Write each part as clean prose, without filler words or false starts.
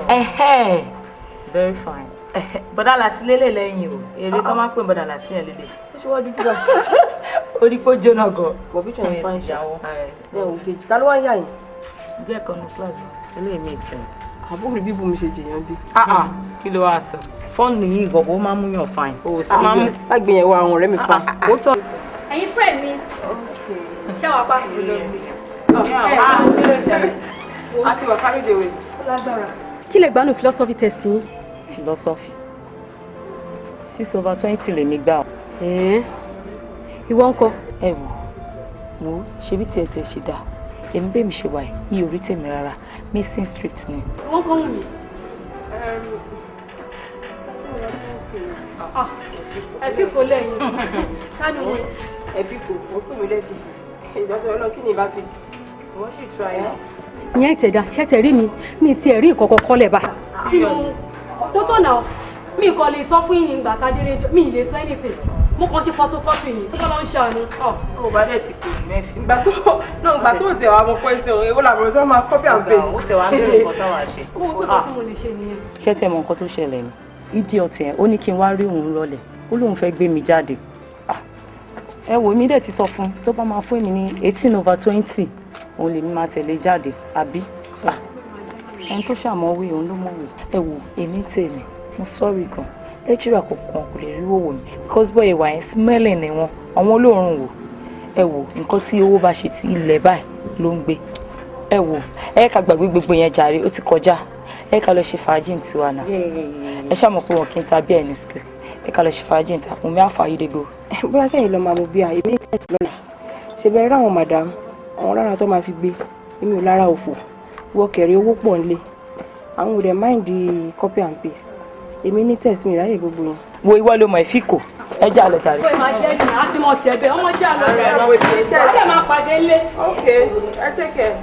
Ẹhẹ́, very fine. Bọ́dà láti lélẹ̀ lẹ́yìn o, èrè tó máa ń pè bọ́dà láti yẹn lélẹ̀. Ó ṣe wá dúdú báyìí? Orí kó jóná gan. Bọ̀ picture yẹn fine ṣá. Ìyàwó. Ẹ ò kejì. Ta ló wá ń yà yín? Jẹ́ ẹ̀kan nu class. Eléyìí make sense. Àbúrò bíbù mi ṣe jèèyàn bí. Ah ah, kí ló wá sọ? Fọ́ọ̀nù yìí gbọ̀ngàn ó máa ń múyàn fine. O serious. Lágbè yẹn wá àwọn ọ̀rẹ́ mi fine. Ó tọ́. Ẹ̀yin friend mi, ṣé wàá pa? Kí ló ṣẹlẹ̀? A ti wà carried away. Kí lè gbanú philosophy test yín? Philosophy. 6/20 lèmi gbà. Ẹ̀ẹ́n, ìwọ ńkọ́? Ẹ wò wò, ṣebí tiẹ̀ tiẹ̀ ṣe dáa. Èmi bẹ́ẹ̀ mi ṣe wà yìí, mi ò rí tèmi rárá. Missing street ni. Ìwọ ńkọ́, wù mí? Ẹbí kò lẹ́yìn kánú wọn. Ẹbí kò, ó pè mí lẹ́bi. Ìjọba Ọlọ́run, kí ni ìbá fi? Wọ́n sì try now. Ìyẹn ìtẹ̀dá ṣẹ́tẹ̀ rí mi, mi ti ẹ̀rí ìkọ̀kọ̀ kọ́lẹ̀ bá. Sínú tó tọ̀nà, mi kò lè sọ fún yín ìgbà tá a délé, mi ì lè sọ anything, mo kàn ṣe photocopy ni tó lọ ń ṣàánú. Ó bá dẹ̀ ti pè mí mẹ́fì. Ìgbà tó náà, ìgbà tó tẹ̀ wá mọ question, èwo làbúrò tó máa copy and paste? Ó tẹ̀ wá ń bẹ̀rẹ̀ nǹkan táwa ṣe. Mo rò pé kò tí mo lè ṣe nìyẹn. Ṣé tẹ mọ nǹkan tó ṣẹlẹ̀ ni? Idiot yẹn, ó ní kí n wá rí òun rọlẹ̀, ó lóun fẹ́ gbé mi jáde. Ah, ẹ wò mí, dẹ̀ ti sọ fún un, tó bá máa fún èmi ní 18/20, òun lèmi máa tẹ̀lé jáde, àbí? Ah, ẹni tó ṣàmọ̀wé òun ló mọ̀wé. Ẹ wò, èmi tèmi, mo sorry gan, lecturer kankan kò lè rí wòwò mi because boy ìwà yẹn smelling ni wọn, àwọn olóòórùn wò. Ẹ wò, nǹkan tí owó bá ṣe ti ilẹ̀ báyìí ló ń gbé. Ẹ wò, ẹ ká gbàgbé gbogbo yẹn jàre, ó ti kọjá. Ẹ ká lọ ṣe fàájì tiwa náà. Ẹ ṣáà mọ̀ pé wọn kì í ta bí ẹ̀ ní school. Ẹ ká lọ ṣe fàájì ta. Wùnmí, àfàyèdègbò. Bóyá sẹ́yìn lọ máa mú bí i, èmi ní test lọ́la. Ṣe bẹ́ẹ̀ rí àwọn madam, àwọn lára tó máa fi gbé, èmi ò lára òfò. Wọ kẹ̀rí, owó pọ̀ nílé. Àwọn ò dẹ̀ mind copy and paste. Èmi ní test, mi ráyè gbogbo yẹn. Wo, ìwọ ló mọ̀ ìfíkò, ẹ jẹ́ àlọ́ jàre. Pé máa jẹ́ ní àti mọ̀ tiẹ̀ bẹ́ẹ̀, ọmọ jẹ́ àlọ́ rẹ̀. Ẹ jẹ́ máa pàdé ńlé. Okay, ẹ take care.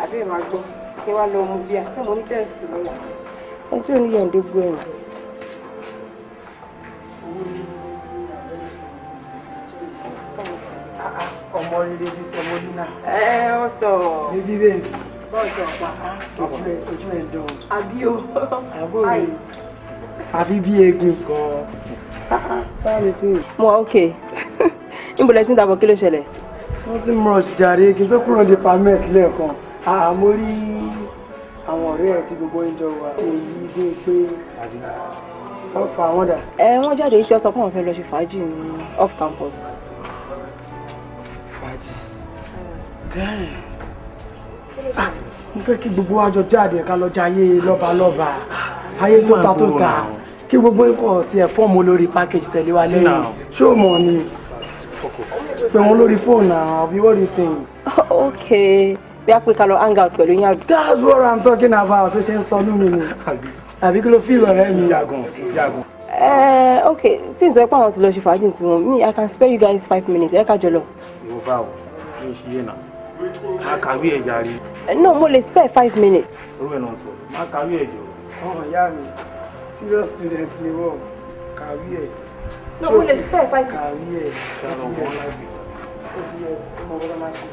Àbí ẹ máa gbọ́ kí wàá lọ mú bíà tí mo ní test lọ́la. Ẹ tí ò ní yẹ̀ǹdé gbọ́ ẹ̀yìn. Ọmọ rere bíi sẹmọlínà. Ẹ ọ sọ. Bébí bèbí. Bọ́ọ̀ sọ pa. Ojú ẹ̀ dán. Àbí o. Àbúrò mi. Àfi bí egbin gan. Báwo tí? Mo wà okay. Níbo lẹ ti ń dàbọ̀? Kí ló ṣẹlẹ̀? Wọ́n ti rush jàre kí n tó kúrò ní department lẹ́ẹ̀kan. Mo rí àwọn ọ̀rẹ́ ẹ̀ tí gbogbo ń jọ wà. Èyí bí pé wọ́n fa àwọn dà? Ẹ wọ́n jáde tí wọ́n sọ pé wọ́n fẹ́ lọ ṣe fàájì ní off campus. Fàájì. Damn. Ah, mo fẹ́ kí gbogbo wa jọ jáde, ká lọ jayé lọ́balọ́ba. Ayé tó ta tó ta. Kí gbogbo nǹkan tiẹ̀ form olórí package tẹ̀lé wa lẹ́yìn. Ṣé o mọ̀ ni? Pé wọ́n lórí fóònù náà, àbí what do you think? Okay, bí a pé ká lọ hang out pẹ̀lú yín, àbí? That's what I'm talking about. Tó ṣe ń sọ nú mi ni. Àbí kí ló fi ọ̀rẹ́ mi? Jagun jagun. Ẹ okay, since ẹ pé àwọn ti lọ ṣe fàájì tí wọn, me, I can spare you guys 5 minutes, ẹ ká jọ lọ. Ìwọ báwo kí n ṣe yé náà? Má kàwé ẹ̀ jàre. No, mo lè spare 5 minutes. Orú ẹ̀ náà sọ. Má kàwé ẹ̀ jọ. Ọmọ ìyá mi, serious student ni wọ́n. Kàwé ẹ̀. No, mo lè spare 5. Kàwé ẹ̀. Ó ti yẹ. Ó ti yẹ. Ọmọ bọ́lá máa ṣe.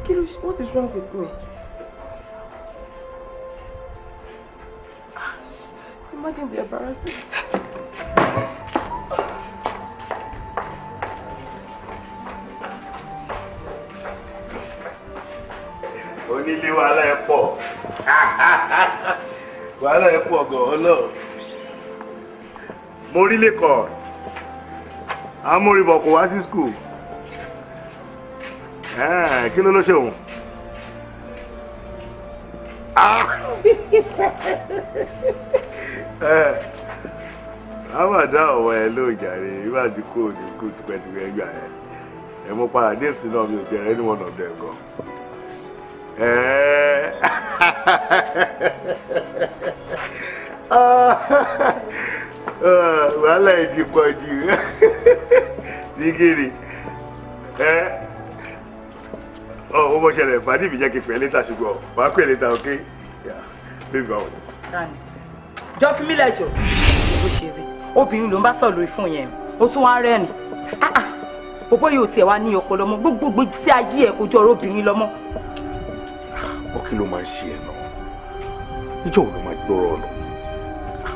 Kí ló, what is wrong with me? Ah, imagine the embarrassment. Onílé, wàhálà ẹ pọ̀, wàhálà ẹ pọ̀ gan ọlọ́. Mo rí lẹ́kọ̀ọ́ amúribọ̀ kò wá sí school. Kí ló ló ṣe òun? Ah! A máa dá ọ̀wọ́ ẹ ló jàre nígbà tí kò ní school tipẹ́tipẹ́ gbà ẹ. Ẹ mo padà dé sí náà, mi ò tiẹ̀ rẹ́ ní one of them gan. Ah, wàhálà ẹ ti pọ̀ jù ní gèrè ẹ. Ọ ó mọ ṣẹlẹ̀, pàdé mi, jẹ́ kí n pè é later, ṣùgbọ́n wàá pè é later, ok? Yeah. Baby, báwo ni? Jọ fi mí lẹ́jọ́. Bó ṣe rí obìnrin ló ń bá sọ̀rọ̀ lórí fún yẹn, ó tún wá rẹ́rìn. Bòbó yóò tiẹ̀ wá ní ọpọlọ mọ́, gbogbo tí ayé ẹ̀ kò jọ ọ̀rọ̀ obìnrin lọ mọ́. Ó kí ló máa ń ṣe ẹ náà? Níjọ́ wo ló máa gbọ́rọ̀ lọ?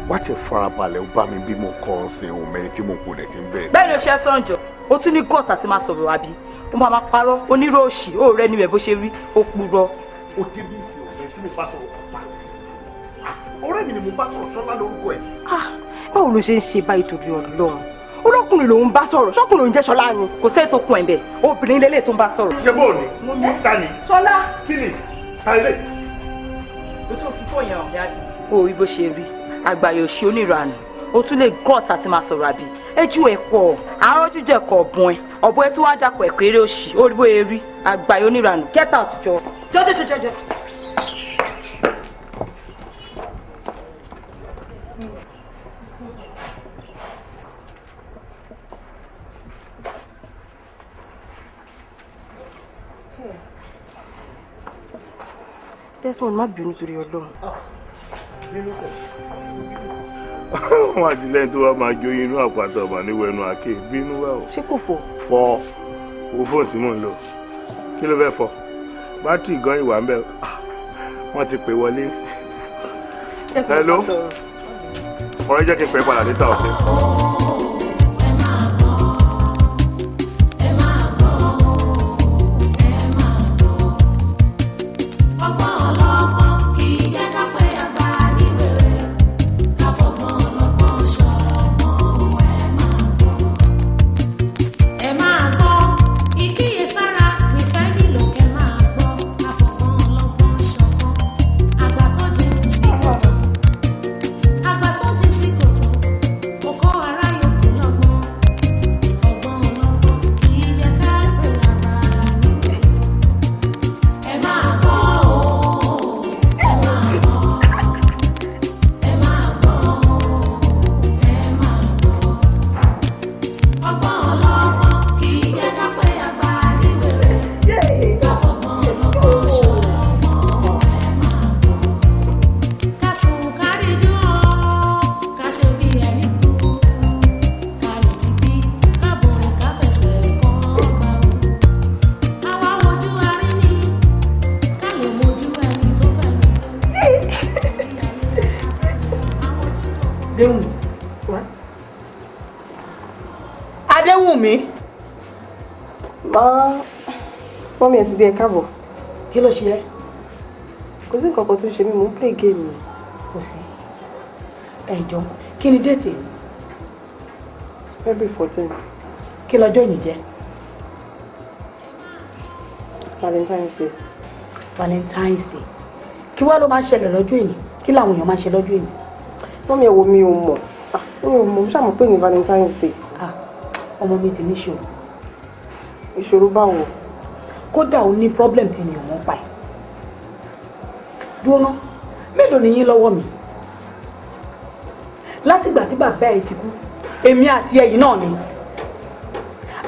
Wá tiẹ̀ farabalẹ̀, ó bá mi bí mo kọ́ ọ́n sin ohun mẹ́rin tí mo kò dẹ̀ ti ń bẹ̀rẹ̀ sí. Bẹ́ẹ̀ ló ṣe sànjọ, ó tún ní gọ́ọ̀tà tí máa sọ̀rọ̀, àbí ó máa parọ́ onírò òṣì, ó rẹ́ níbẹ̀ bó ṣe rí, ó purọ́. Ó débi ìsìn ọ̀rẹ́ tí mo bá sọ̀rọ̀ pa, ọ̀rẹ́ mi ni mo bá sọ̀rọ̀, Ṣọlá lórúkọ ẹ̀. Báwo ló ṣe ń ṣe báyìí torí Ọlọ́run? Olókùnrin lòún bá sọ̀rọ̀, ṣọ́kùnrin lòún jẹ́ Ṣọlá ni? Kò sí ètò kun ẹ̀ bẹ́ẹ̀, obìnrin lélẹ̀ tó ń bá sọ̀rọ̀. Ṣé bóò ni ta ni? Ṣọlá. Kí ni ta ilé? Ló tó fi fóònù yẹn ọ̀gá bí. Ó rí bó ṣe rí, àgbàyò ṣe oníranù, ó tún lè gọ́ọ̀tà tí máa sọ̀rọ̀, àbí ẹjú ẹ̀ pọ̀ àárọ̀ jíjẹ ẹ̀kọ́ ọ̀bùn ẹ̀ ọ̀bùn ẹ̀ tí wọ́n á dàpọ̀ ẹ̀kọ́ eré òṣì. Ó rí bóyá rí àgbàyò oníranù, get out jọ jọjọjọjọjọ. Desmond, má bínú torí Ọlọ́run. Wọn àti lẹ́yìn tó wá máa jó inú àpáta ọ̀bà níwẹ̀ẹ́nu àáké bínú wà o. Ṣé kò fọ́? Fọ owó fóònù tí mò ń lò, kí ló fẹ́ fọ? Bátìrì gan ìwà ń bẹ, wọ́n ti pè wọlé sí. Hello, ọ̀rẹ́, jẹ́ kí n pè é padà létà, ọ̀kẹ́. Ọgbọ́n ọlọ́gbọ́n kì í jẹ́ ká pé àgbà níwèrè, ká fọgbọ́n ọlọ́gbọ́n ṣọgbọ́n. Ẹ máa gbọ́, ẹ máa gbọ́, ìkíyèsára nífẹ̀ẹ́ nílò kẹ́ máa gbọ́, ká fọgbọ́n ọlọ́gbọ́n ṣọgbọ́n. Àgbà tó jìn sí kòtò, àgbà tó jìn sí kòtò, kò kọ́ ará yòókù lọ́gbọ́n. Ọgbọ́n ọlọ́gbọ́n kì í jẹ́ ká pé àgbà níwèrè. Ẹ máa gbọ́ o, ẹ máa gbọ́, ẹ máa gbọ́ o, ẹ máa gbọ́. Ọgbọ́n ọlọ́gbọ́n kì í jẹ́ ká pé àgbà níwèrè, ká fọgbọ́n ọlọ́gbọ́n ṣọgbọ́n. Ẹ máa gbọ́. Ká sùn ká díjú o, ká ṣe bí ẹni kú, ká rìn títí, ká borin, ká fẹsẹ̀ kọ́ gbà o. Àwa wojú aríní, ká lè mojú ẹni tó fẹ́ ní. Déhùn. Adéwùnmí. Má mummy, ẹ ti dé, ẹ káàbọ̀. Kí ló ṣe ẹ́? Kò sí nǹkan kan tó ṣe mí, mò ń play game ni. Kò sí. Ẹ̀jọ̀, kí ni date? February 14. Kí lọ́jọ́ yìí jẹ́? Valentine's Day. Valentine's Day. Kí wá ló máa ń ṣẹlẹ̀ lọ́jọ́ èyí? Kí làwọn èèyàn máa ń ṣe lọ́jọ́ èyí? Mummy, ẹ wo, mi ò mọ̀. Ah, mi ò mọ̀, mo ṣáà mọ̀ pé ní Valentine's Day. Ah, ọmọ mi ti níṣòro. Ìṣòro báwo? Kódà ó ní problem tí mi ò mọ̀ pa ẹ̀. Dúró ná, mélòó ni yín lọ́wọ́ mi? Látìgbà tí bàbá ẹ̀ ti kú, èmi àti ẹ̀yin náà ni.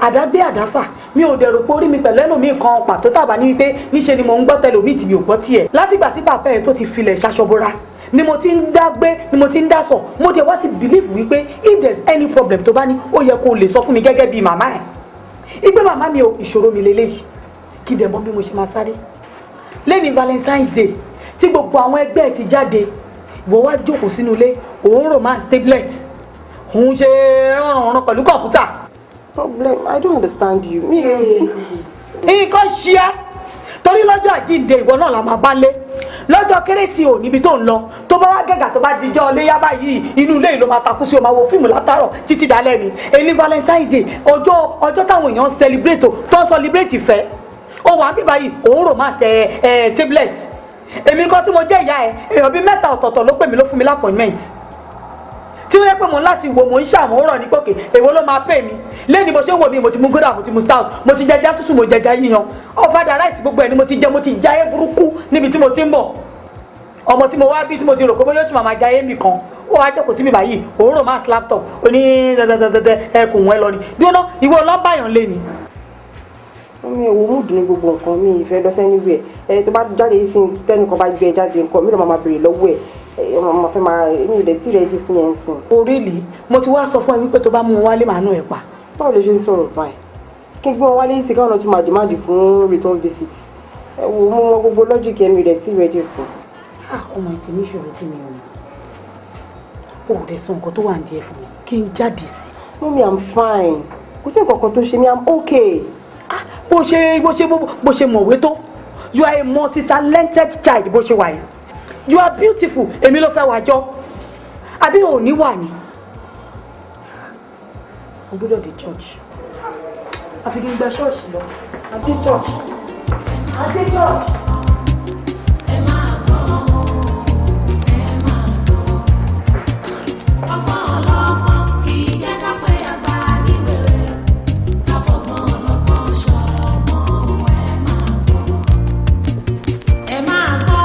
Àdágbé àdáfà, mi ò dẹ̀rù pé orí mi pẹ̀lú ẹlòmíì kan pàtó tàbá ní wípé níṣe ni mò ń gbọ́ tẹlòmíì tí mi ò gbọ́ tiẹ̀. Látìgbà tí bàbá ẹ̀ tó ti filẹ̀ ṣaṣọbora ni mo ti ń dá gbé, ni mo ti ń dá sọ. Mo ti wá ti believe wípé if there is any problem tó bá ní, ó yẹ kó o lè sọ fún mi gẹ́gẹ́ bí màmá ẹ̀. Ìgbé màmá mi ò, ìṣòro mi lélẹ́yìí. Kí dẹ̀ mọ̀ bí mo ṣe máa sáré. Lẹ́ni Valentine's Day tí gbogbo àwọn ẹgbẹ́ ẹ̀ ti jáde, ìwọ wá jókòó sínú ilé, òun romance tablet, òun ṣe rànrànràn pẹ̀lú kọ̀ǹpútà. Problem, I don't understand you. Mi Nǹkan ṣe é torí lọ́jọ́ àjíǹde ìwọ náà la máa bá lé, lọ́jọ́ kérésì ò níbi tó ń lọ, tó bá wá gẹ̀gà, tó bá dijọ́ léyà báyìí, inú ilé yìí ló máa takú sí, o máa wo fíìmù látàárọ̀ títí dalẹ́ ni. Èyí Valentine's Day, ọjọ́ ọjọ́ táwọn èèyàn ń celebrate o, tó ń celebrate ìfẹ́, ó wà bí báyìí, òun rò máa tẹ ẹ tablet. Èmi kan tí mo jẹ́ ìyá ẹ, èèyàn bíi mẹ́ta ọ̀tọ̀ọ̀tọ̀ ló pè mí, ló fún mi l'appointment tí ó yẹ pé mo ń láti wò, mo ń ṣàmúrọ̀ ní pòkè, èwo ló máa pè mí lẹ́ni. Mo ṣe ń wò mí, mo ti mu gúdà, mo ti mu stout, mo ti jẹja tútù, mo jẹja yíyan, ọ̀fadà ráìsì, gbogbo ẹ̀ ni mo ti jẹ. Mo ti jayé burúkú níbi tí mo ti ń bọ̀. Ọmọ tí mo wá bí, tí mo ti rò pé bóyá ó sì máa jayé mi kan, ó wá jókòó sí mi báyìí, òun rò máa laptop oní dẹdẹdẹdẹ ẹkùn ẹ lọ ni. Dúró, ìwọ lọ́bàyàn lé ni. Mi ò wo mood ní gbogbo nǹkan, mi ì fẹ́ lọ sẹ́niwẹ̀. Ẹ tó bá jáde sí, tẹ́nìkan bá gbé ẹ jáde, nǹkan mi ló máa béèrè lọ́wọ́ ẹ̀. Ẹ máa fẹ́ máa, mi ò lè tí ready fún yẹn sìn. Orílì, mo ti wá sọ fún ẹ wípé tó bá mú un wálé, màá nù ẹ pa. Báwo lè ṣe ń sọ̀rọ̀ báyìí? Kí n gbé wọn wálé sí, káwọn náà tún máa demand fún return visit. Ẹ wo, mo mọ gbogbo logic ẹ, mi ò lè tí ready fún. Ah, ọmọ yìí ti ní ìṣòro tí mi ò mọ̀. O ò dẹ̀ sọ nǹkan tó wà ní díẹ̀ fún mi kí n jáde sí. Mummy, I'm fine. Kò sí nǹkan kan tó ṣe mí, I'm okay. Ah, bó ṣe mọ̀wé tó, you are a multi-talented child. Bó ṣe wà yìí, you are beautiful. Èmi ló fẹ́ wá jọ àbí ò ní wà ní. Mo gbọ́dọ̀ dé church, àfi kí n gba ṣọ́ọ̀ṣì lọ. Adé church, adé church. Ẹ máa gbọ́, ẹ máa gbọ́. Ọgbọ́n ọlọ́gbọ́n kì í jẹ́ ká pé àgbà ní wèrè. Ká fọgbọ́n ọlọ́gbọ́n ṣọgbọ́n, ẹ máa gbọ́. Ẹ máa gbọ́,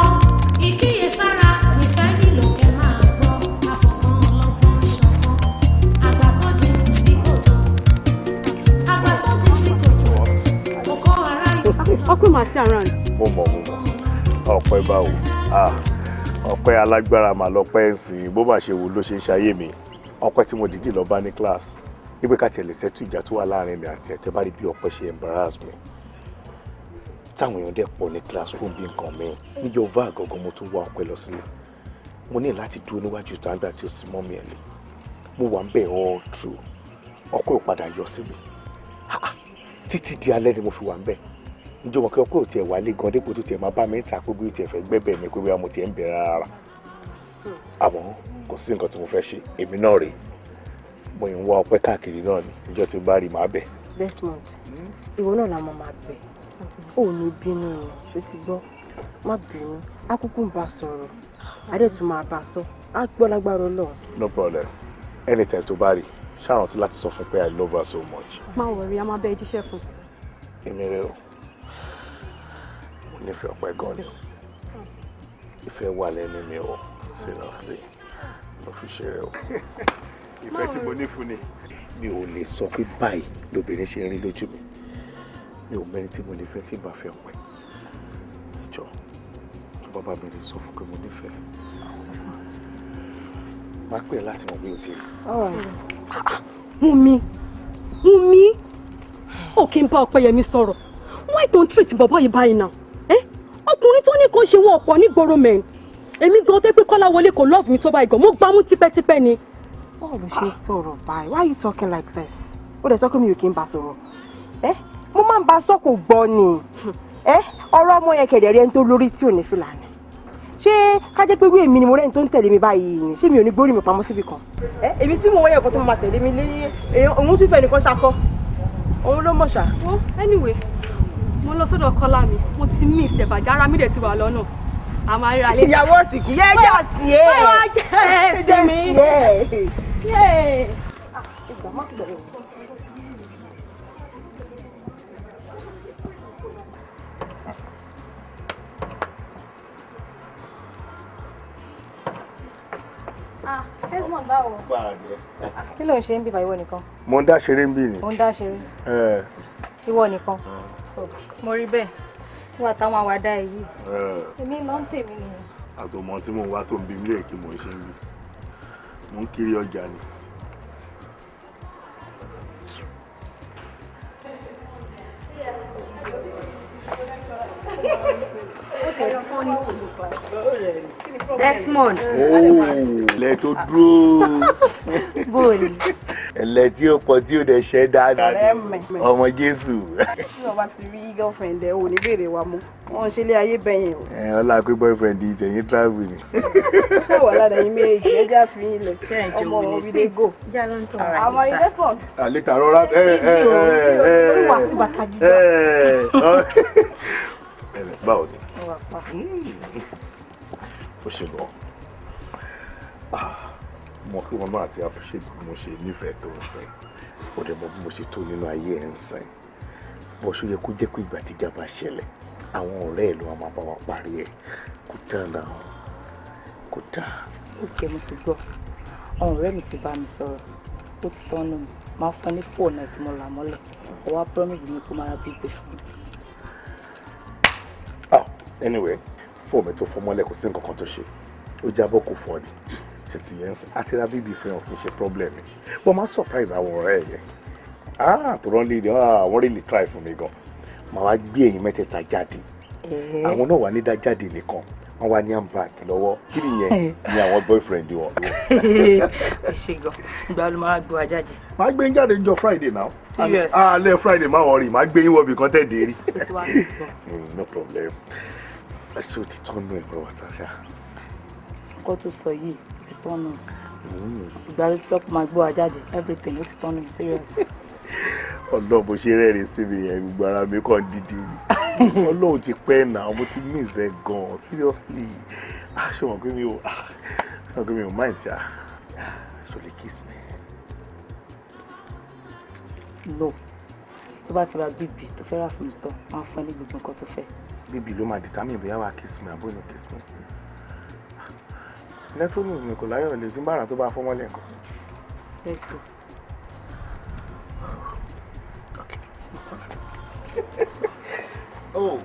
ìkíyèsára nífẹ̀ẹ́ nílò kẹ́ máa gbọ́. Ká fọgbọ́n ọlọ́gbọ́n ṣọgbọ́n. Àgbà tó jìn sí kòtò. Àgbà tó jìn sí kòtò. Kò kọ́ ara yìí. Ọpẹ́ màá sí around. Mo mọ̀, mo mọ̀. Ọpẹ́ báwo? Ah, ọpẹ́ alágbára mà lọ́pẹ́ ń sìn. Bó bá ṣe wù ló ṣe ń ṣayé mi. Ọpẹ́ tí mo dìídì lọ bá ní class wípé ká tiẹ̀ lè settle ìjà tó wà láàrin mi àti ẹ̀, tẹ́ bá rí bí ọpẹ́ ṣe embarrass mi, táwọn èèyàn dẹ̀ pọ̀ ní classroom bí nǹkan mi níjọ́ bá àgọ́gọ́. Mo tún wá ọpẹ́ lọ sílé, mo ní láti dúró níwájú tàǹgbà tí ó sì mọ́ mi ẹ̀ lé. Mo wà ń bẹ̀ all through, ọpẹ́ ò padà yọ sí mi. Ah, títí di alẹ́ ni mo fi wà ń bẹ̀. Ǹjẹ́ mo kí ọpẹ́ ò tiẹ̀ wálé gan dípò tó tiẹ̀ máa bá mi ń ta pé bí ó tiẹ̀ fẹ́ gbẹ́bẹ̀ mi pé bóyá mo tiẹ̀ ń bẹ̀ rárá. Àmọ́ kò sí nǹkan tí mo fẹ́ ṣe. Èmi náà rèé, mo ń wá ọpẹ́ káàkiri náà ni. Ìjọ tí bá rí, màá bẹ̀. Desmond, ìwọ náà la máa máa bẹ̀. Ò ní bínú ni, ṣó ti gbọ́? Má bínú. Akúkú ń bá sọ̀rọ̀, adé tún máa bá sọ, á gbọ́ lágbára Ọlọ́run. No problem. Anytime tó bá rí, ṣàrántí láti sọ fún pé I love her so much. Má worry, a máa bẹ jíṣẹ́ fún. Èmi rẹ o, mo nífẹ̀ẹ́ ọpẹ́ gan ni o. Ìfẹ́ wà lẹ́nu mi o, seriously, mo fi ṣeré o. Ìfẹ́ tí mo ní fún ni, mi ò lè sọ pé báyìí lobìnrin ṣe ń rí lójú mi. Mi ò mẹ́ni tí mo lè fẹ́ tí ì bá fẹ́ ọpẹ́. Jọ, tó bá bá mi rí, sọ fún pé mo nífẹ̀ẹ́. Má pè é láti mọ̀ bí o ti rí. Wùnmí, Wùnmí, ó kí n bá Ọpẹ́yẹmí sọ̀rọ̀. Why don't treat bọ̀bọ̀ yìí báyìí now? Eh? Ọkùnrin tó ní kan ṣe wọn ọ̀pọ̀ nígboro mẹ́rin. Èmi gan tó pé Kọ́lá wọlé kò love mi tó báyìí gan, mo gbámú tipẹ́tipẹ́ ni. Báwo ló ṣe ń sọ̀rọ̀ báyìí? Why are you talking like this? Ó dẹ̀ sọ pé mi ò kí ń bá sọ̀rọ̀. Ẹ́, mo máa ń bá sọ, kò gbọ́ ni. Ẹ́, ọ̀rọ̀ ọmọ yẹn kẹ̀dẹ̀ rí, ẹni tó lórí tí ò ní fìlà ni. Ṣé ká jẹ́ pé wí èmi ni mo rẹ́ni tó ń tẹ̀lé mi báyìí ni, ṣé mi ò ní gbórí mi pamọ́ síbì kan? Ẹ́, èmi tí mo wọ́n yẹn kan tó máa tẹ̀lé mi lé, òun tún fẹ́ nìkan ṣakọ. Òun ló mọ̀ ṣá. Well, anyway, mo lọ sọ́dọ̀ Kọ́lá mi, mo ti miss ẹ̀ bàjẹ́, ara mi dẹ̀ ti wà lọ́nà. A máa ríra lé. Ìyàwó òsìkì yẹ́ jà sí ẹ̀. Báwo jẹ́ ẹ̀ sí mi? Yeah. Yeah. Ìgbà má bẹ̀rẹ̀. Ah, Desmond, báwo? Kí ló ń ṣe ń bíbá ìwọ nìkan? Mo ń dá ṣeré ń bì ní. Ó ń dá ṣeré. Ìwọ nìkan. Mo rí bẹ́ẹ̀. Wọ́n àtàwọn àwàdà yìí. Èmi máa ń tèmi nìyẹn. Àtọmọ tí mò ń wá tó ń bi mí lè kí mò ń ṣe ń bì, mò ń kiri ọjà ni. Desmond. Ilẹ̀ tó dúró. Bóòlì. Ẹlẹ tí ó pọ̀ tí ó dẹ̀ ṣẹ́ dáadáa, ọmọ Jésù. Tí wọ́n bá ti rí girlfriend ẹ̀, ò ní béèrè wa mọ́. Wọ́n ń ṣe ilé ayé bẹ́yẹn o. Ẹ ọlá pé boyfriend yìí tẹ̀yìn travel ni. Ó ṣàwọ̀ lára ẹ̀yin méjì, ẹ já fi yín lẹ̀. Ọmọ we dey go. Àwọn ilé fọ̀. Àlétà rọra ẹ ẹ ẹ ẹ ẹ, báwo ni? Ó ṣe gan mo kí wọn náà àti appreciate bí mo ṣe nífẹ̀ẹ́ tó ń sìn. Ó dẹ̀ mọ bí mo ṣe tó nínú ayé ẹ̀ ń sìn. Bó ṣe yẹ kó jẹ́ pé ìgbà tí ìjà bá ṣẹlẹ̀, àwọn ọ̀rẹ́ ẹ̀ ló máa bá wa parí ẹ̀. Kó dáa náà, kó dáa. Ok, mo ti gbọ́. Àwọn ọ̀rẹ́ mi ti bá mi sọ̀rọ̀. Ó ti tọ́nu mi. Máa fún ẹ ní fóònù ẹ tí mo là mọ́lẹ̀. Ó wá promise mi kó máa ra bíbí fún mi. Ah, anyway, fóònù mi tó fọ́ mọ́lẹ̀, kò sí nǹkan kan tó ṣe. Ó jábọ́, kò fọ́ ni. Ṣe ti yẹn ń sìn àti ra bíbí fún ẹ kì í ṣe problem mi, but má surprise àwọn ọ̀rẹ́ ẹ̀ yẹn. Ah, tó rán lè, ah, wọ́n really try fún mi gan. Màá wá gbé ẹ̀yin mẹ́tẹ̀ẹ̀ta jáde. Àwọn náà wà ní dá jáde nìkan, wọ́n wá ní handbag lọ́wọ́. Kí nìyẹn ní àwọn boyfriend wọn. Ẹ ṣe gan. Ìgbà ló máa gbé wa jáde? Màá gbé yín jáde níjọ́ Friday now. Serious? Ah, alẹ́ Friday, má worry, màá gbé yín wọ̀bì kan tẹ̀ dé rí. Ó ti wá sí gan. No problem. Ẹ ṣé, o ti tọ́nu ẹ̀ bọ̀ wàtá ṣá. Nǹkan tó sọ yìí, ó ti tọ́nu. Ìgbà ló ti sọ pé máa gbé wa jáde, everything, ó ti tọ́nu, serious. Ọlọ́run, bó ṣe rẹ́rìn sí mi yẹn, gbogbo ara mi kàn dídí ni. Ọlọ́run, ti pẹ́ náà, mo ti miss ẹ gan, seriously. Ah, ṣé o mọ̀ pé mi ò, ah, ṣé o mọ̀ pé mi ò mind ṣá? Ah, ṣo lè kiss me? No, tó bá ti ra bíbí tó fẹ́ rà fún mi tán, máa fún ẹ ní gbogbo nǹkan tó fẹ́. Bíbí ló máa determine bóyá wàá kiss me àbó ní kiss me. Electronics mi kò láyọ̀ lè tí ń bára tó bá fọ́ mọ́lẹ̀ nǹkan. Let's go. Okay. Oh.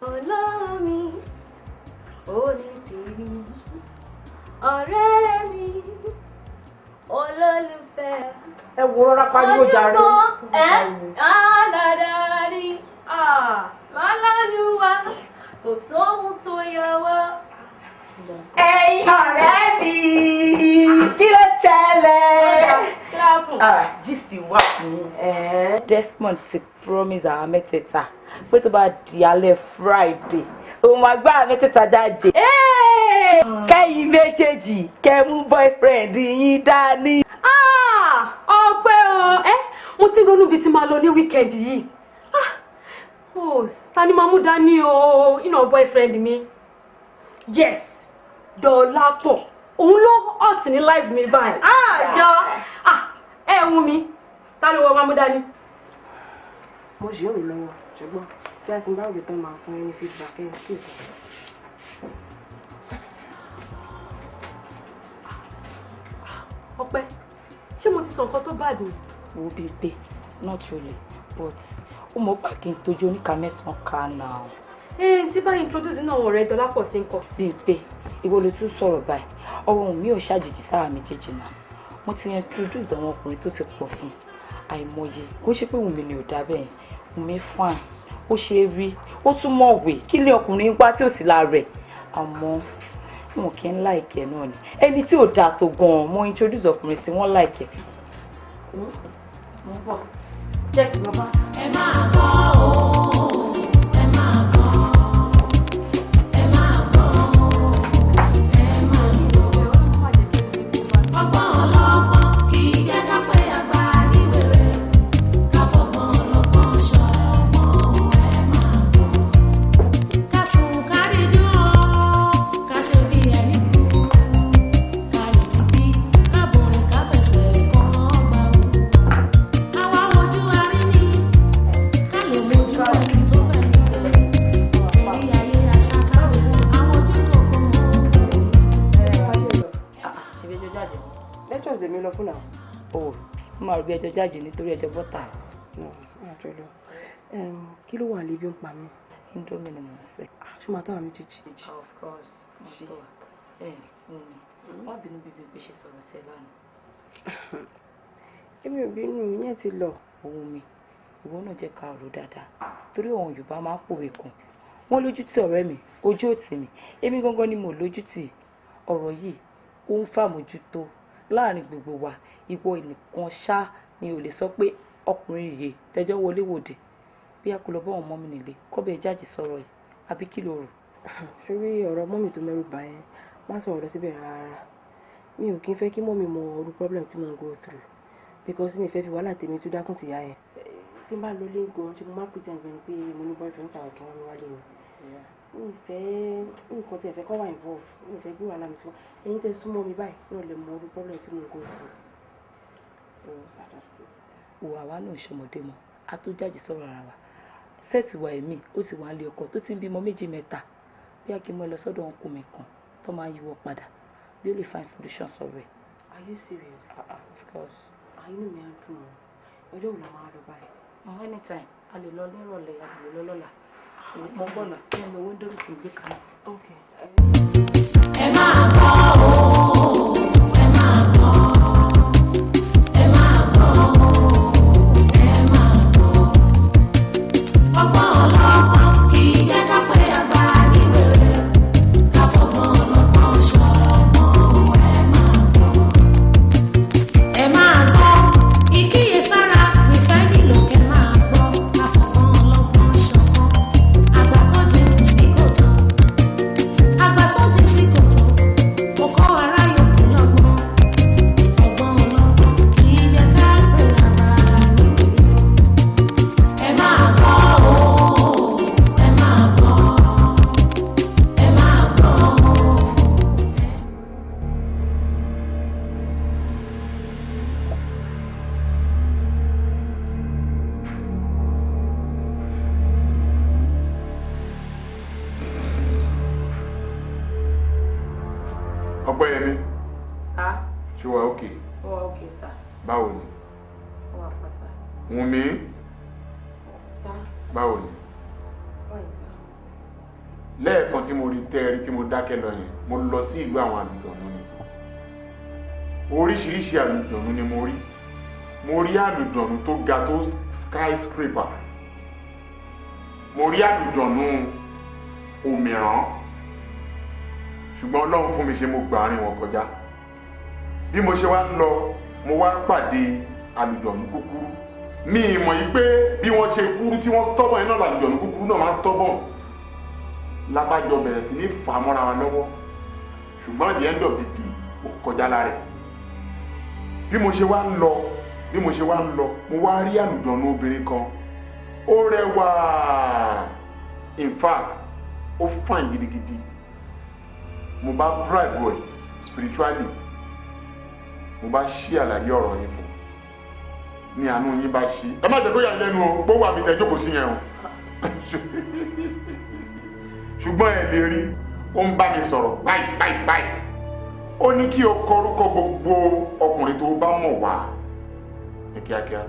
Olómi onítìrí, ọ̀rẹ́ mi, olólùfẹ́. Ẹ wo, rọra pariwo jàre. Ojúmọ́ ẹ aládàáni alálùwà, kò sóhun tó yẹ wá. Ẹ̀yin ọ̀rẹ́ mi, kí ló ṣẹlẹ̀? Ah, gist wà fún yín. Desmond ti promise àwọn mẹ́tẹ̀ẹ̀ta pé tó bá di alẹ́ Friday, òun máa gbá àwọn mẹ́tẹ̀ẹ̀ta jáde. Kẹ́yìn méjèèjì kẹ́ mú boyfriend yín dání. Ah, ọpẹ́ o. Ẹ mo ti ronú bíi ti máa lọ ní weekend yìí. Ah, oh, ta ni máa mú dání o? Iná boyfriend mi, yes, Dọlápọ̀. Òun ló hot ní life mi báyìí. Ah, jọ, ah, ẹ wù mí. Ta ló wọ máa mú dání? Mo ṣì ń rò lọ́wọ́, ṣùgbọ́n bí a ti bá òwe tán, máa fún ẹ ní feedback ẹ sí ìtàn. Ọpẹ́, ṣé mo ti sọ nǹkan tó bad ni? Wo bíi pé not really, but ó mọ̀ pà kí n tójú oníkà mẹ́sàn-án ká náà. Ẹ tí bá introduce náà àwọn ọ̀rẹ́ Dọlápọ̀ sí nǹkan. Bíi pé ìwọ ló tún sọ̀rọ̀ báyìí. Ọ̀rọ̀ ohun mi ò ṣàjèjì sára méjèèjì náà. Mo ti introduce àwọn ọkùnrin tó ti pọ̀ fún àìmọye. Kó ṣe pé Wùnmí ni ò dá bẹ́ẹ̀. Wùnmí fine, ó ṣe é rí, ó tún mọ̀wé. Kí lé ọkùnrin wá tí ò sí lára rẹ̀? Àmọ́ wọn kì í like ẹ̀ náà ni. Ẹni tí ò dáa tó gan-an, mo introduce ọkùnrin sí, wọ́n like ẹ̀. Mo ń bọ̀, jẹ́ kí n lọ bá. Ẹ máa gbọ́ o, ẹ máa gbọ́, ẹ máa gbọ́, ẹ máa gbọ́. Ọgbọ́n ọlọ́gbọ́n kì í jẹ́ ká pé àgbà níwèrè, ká fọgbọ́n ọlọ́gbọ́n ṣọgbọ́n, ẹ máa gbọ́. Ká sùn ká díjú o, ká ṣe bí ẹni kú, ká rìn títí, ká borin, ká fẹsẹ̀ kàn gbà wò. Ká wá wojú aríní, ká lè mojú ẹni tó fẹ́ ní tẹ̀lé. Torí ayé aṣáká, àwọn ojú tó fún mọ́ òun. Ṣe bí ẹjọ́ jáde? Lectures lèmi lọ fún náà. O mo máa rò bí ẹjọ́ jáde nítorí ẹjọ́ bọ́tà. No, àjọ lọ. Kí ló wà lébi ń pa mí? Indomie ni mò ń sè. Ṣé máa táwọn méjèèjì? Of course, mo tó wà. Ẹ Wùnmí, má bínú bí bíbí ṣe sọ̀rọ̀ sí ẹ lánàá. Èmi ò bínú, ìyẹn ti lọ. Òun mi, ìwọ náà jẹ́ ká rò dáadáa, torí àwọn Yorùbá máa ń pòwe kan, wọ́n lójú tí ọ̀rẹ́ mi, ojú ò tì mí. Èmi gangan ni mo lójú tì. Ọ̀rọ̀ yìí ó ń fàmójútó láàrin gbogbo wa. Ìwọ nìkan ṣá ni ò lè sọ pé ọkùnrin yìí tẹjọ́ wọlé wòde. Bí a kò lọ bá àwọn ọmọ mi nílé kọ́bẹ̀ jáde sọ̀rọ̀ yìí, àbí kí ló rò? Sórí ọ̀rọ̀ mummy tó mẹ́rù bà yẹn, má sọ̀rọ̀ lọ síbẹ̀ rárá. Mi ò kí ń fẹ́ kí mummy mọ irú problem tí mo ń go through, because mi fẹ́ fi wàhálà tèmi tún dákùn tìyá yẹn. Tí n bá lọ lé gan, ṣe mo máa pretend bẹ́ẹ̀ ni pé mo ní boyfriend tàwọn kí wọ́n mi wálé ni. Mi fẹ́ nǹkan tí ẹ fẹ́ kọ́ wà involve, mi fẹ́ gbé wàhálà mi sí wọn. Ẹ̀yin tẹ́ súnmọ́ mi báyìí náà lè mọ irú problem tí mo ń go through. Wò, àwa náà ṣọmọdé mọ́, a tó jáde sọ̀rọ̀ ara wa. Sẹ́ẹ̀tì wa, èmi ó ti wà nílé ọkọ tó ti ń bímọ méjì mẹ́ta. Bí a kì í mú ẹ lọ sọ́dọ̀ ọkùnrin mi kan tó máa yíwọ́ padà, bí ó lè find solution sọ̀rọ̀ ẹ̀. Are you serious? Ah, of course. Ah, inú mi á dùn o. Ọjọ́ wo la máa lọ báyìí? Anytime. A lè lọ nírọ̀lẹ́, a lè lọ lọ́la. Mo gbọ́nà tí mo owó ń dórí ti gbé kaná. Okay. Ẹ máa gbọ́ o, ẹ máa gbọ́, ẹ máa gbọ́ o, ẹ máa gbọ́. Ọgbọ́n ọlọ́gbọ́n kì í jẹ́ ká pé àgbà ní wèrè, ká fọgbọ́n ọlọ́gbọ́n ṣọgbọ́n, ẹ máa gbọ́. Ẹ máa gbọ́, ìkíyèsára nífẹ̀ẹ́ nílò kẹ́ máa gbọ́, ká fọgbọ́n ọlọ́gbọ́n ṣọgbọ́n. Àgbà tó jìn sí kòtò, àgbà tó jìn sí kòtò, kò kọ́ ara yòókù lọ́gbọ́n. Ọgbọ́n ọlọ́gbọ́n kì í jẹ́ ká pé àgbà ní wèrè. Ẹ máa gbọ́ o, ẹ máa gbọ́, ẹ máa gbọ́ o. Ọpẹ́yẹmí. Sir? Ṣé wàá òkè? Ó wà okay, sir. Báwo ni? Ó wà pa, sir. Wùnmí. Sir? Báwo ni? Fine, sir. Lẹ́ẹ̀kan tí mo rí tẹ́ẹ̀rí tí mo dákẹ́ lọ yẹn, mo lọ sí ìlú àwọn àlùjọ̀nù ni. Oríṣiríṣi àlùjọ̀nù ni mo rí. Mo rí àlùjọ̀nù tó ga tó skyscraper. Mo rí àlùjọ̀nù òmìrán. Ṣùgbọ́n Ọlọ́run fún mi ṣe, mo gbà àárín wọn kọjá. Bí mo ṣe wá ń lọ, mo wá pàdé àlùjọ̀nù kúkúrú. Mi ì mọ̀ yìí pé bí wọ́n ṣe kúrú tí wọ́n stubborn yẹn náà làlùjọ̀nù kúkúrú náà máa ń stubborn. Lábàjọ bẹ̀rẹ̀ sí ní fà mọ́ra wa lọ́wọ́, ṣùgbọ́n at the end of the day, ó kọjá lára ẹ̀. Bí mo ṣe wá ń lọ, bí mo ṣe wá ń lọ, mo wá rí àlùjọ̀nù obìnrin kan. Ó rẹwà, in fact ó fine gidigidi. Mo bá bribe ẹ̀ spiritually, mo bá ṣí àlàyé ọ̀rọ̀ yín fún un ní àánú yín bá ṣí. Ẹ má jẹ́ kó yà yín lẹ́nu o, gbówó àmì tẹ́ jókòó sí yẹn o, ṣùgbọ́n ẹ lè rí, ó ń bá mi sọ̀rọ̀ báyìí báyìí báyìí. Ó ní kí o kọrúkọ gbogbo ọkùnrin tó bá mọ̀ wá ní kíákíá.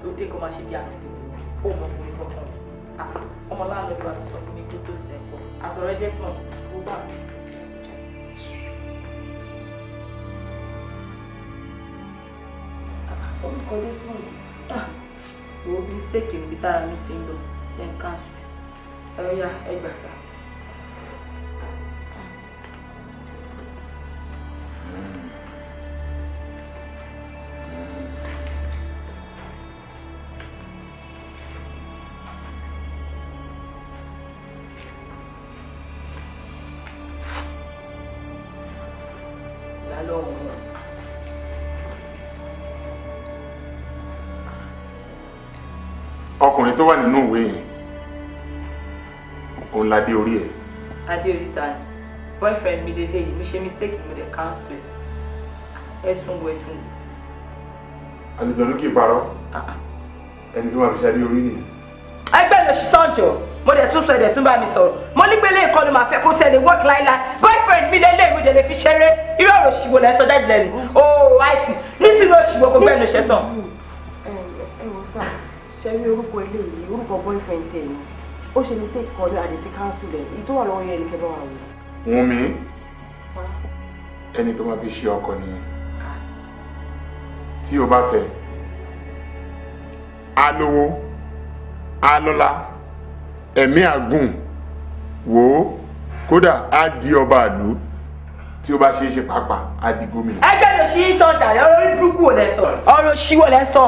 Ó dé kó máa ṣe bí àfihàn ó mọ ọkùnrin kankan. Ọmọ láàánú ìgbà tó sọ fún mi kó tó sẹ́kọ̀ọ́ àtọ̀rẹ́ Desmond ó bá mi. Orúkọ Desmond wo mistake níbi tára mi ti ń lọ then cancel. Ẹ yá, ẹ gbà sá. Lálọ́ òun. Ọkùnrin tó wà nínú ìwé yẹn, òun la dé orí ẹ̀. Adé oríta ni boyfriend mi lélẹ́yìí. Mi ṣe mistake, mo dẹ̀ cancel ẹ̀. Ẹ tún wo, ẹ tún wo. Àlùjọ̀nú kì í parọ́, ẹni tó máa fi ṣadé orí nìyẹn. Ẹgbẹ́ ló ṣiṣẹ́ ọjọ́, mo dẹ̀ tún sọ, ẹ̀ dẹ̀ tún bá mi sọ̀rọ̀. Mo ní pé lẹ́ẹ̀kan ló máa fẹ́ kó tẹ̀lé work láíláí. Boyfriend mi lélẹ́yìí, mo dẹ̀ lè fi ṣeré. Irú ọ̀rọ̀ òṣìwò lẹ́ sọ jáde lẹ́nu? Ooo, àìsí nísìnyí, òṣìwò kò gbẹ́nu ṣẹ́ sàn. Ẹ wò sá, ṣe rí orúkọ eléyìí, orúkọ boyfriend tẹ̀ ni. Ó ṣe mistake kan ní àdètí cancel ẹ̀. Èyí tó wà lọ́wọ́ yẹn ni kẹ́ bá wà wò. Wùnmí, ẹni tó máa fi ṣe ọkọ nìyẹn. Tí o bá fẹ́, á lówó, á lọ́lá, ẹ̀mí àgùn, wò ó, kódà á di ọba ìlú. Tí o bá ṣe é ṣe pàápàá, á di gómìnà. Ẹgbẹ́ ló ṣí sọ jàre. Ọ̀rọ̀ orí burúkú ò lẹ sọ, ọ̀rọ̀ òṣìwò lẹ sọ,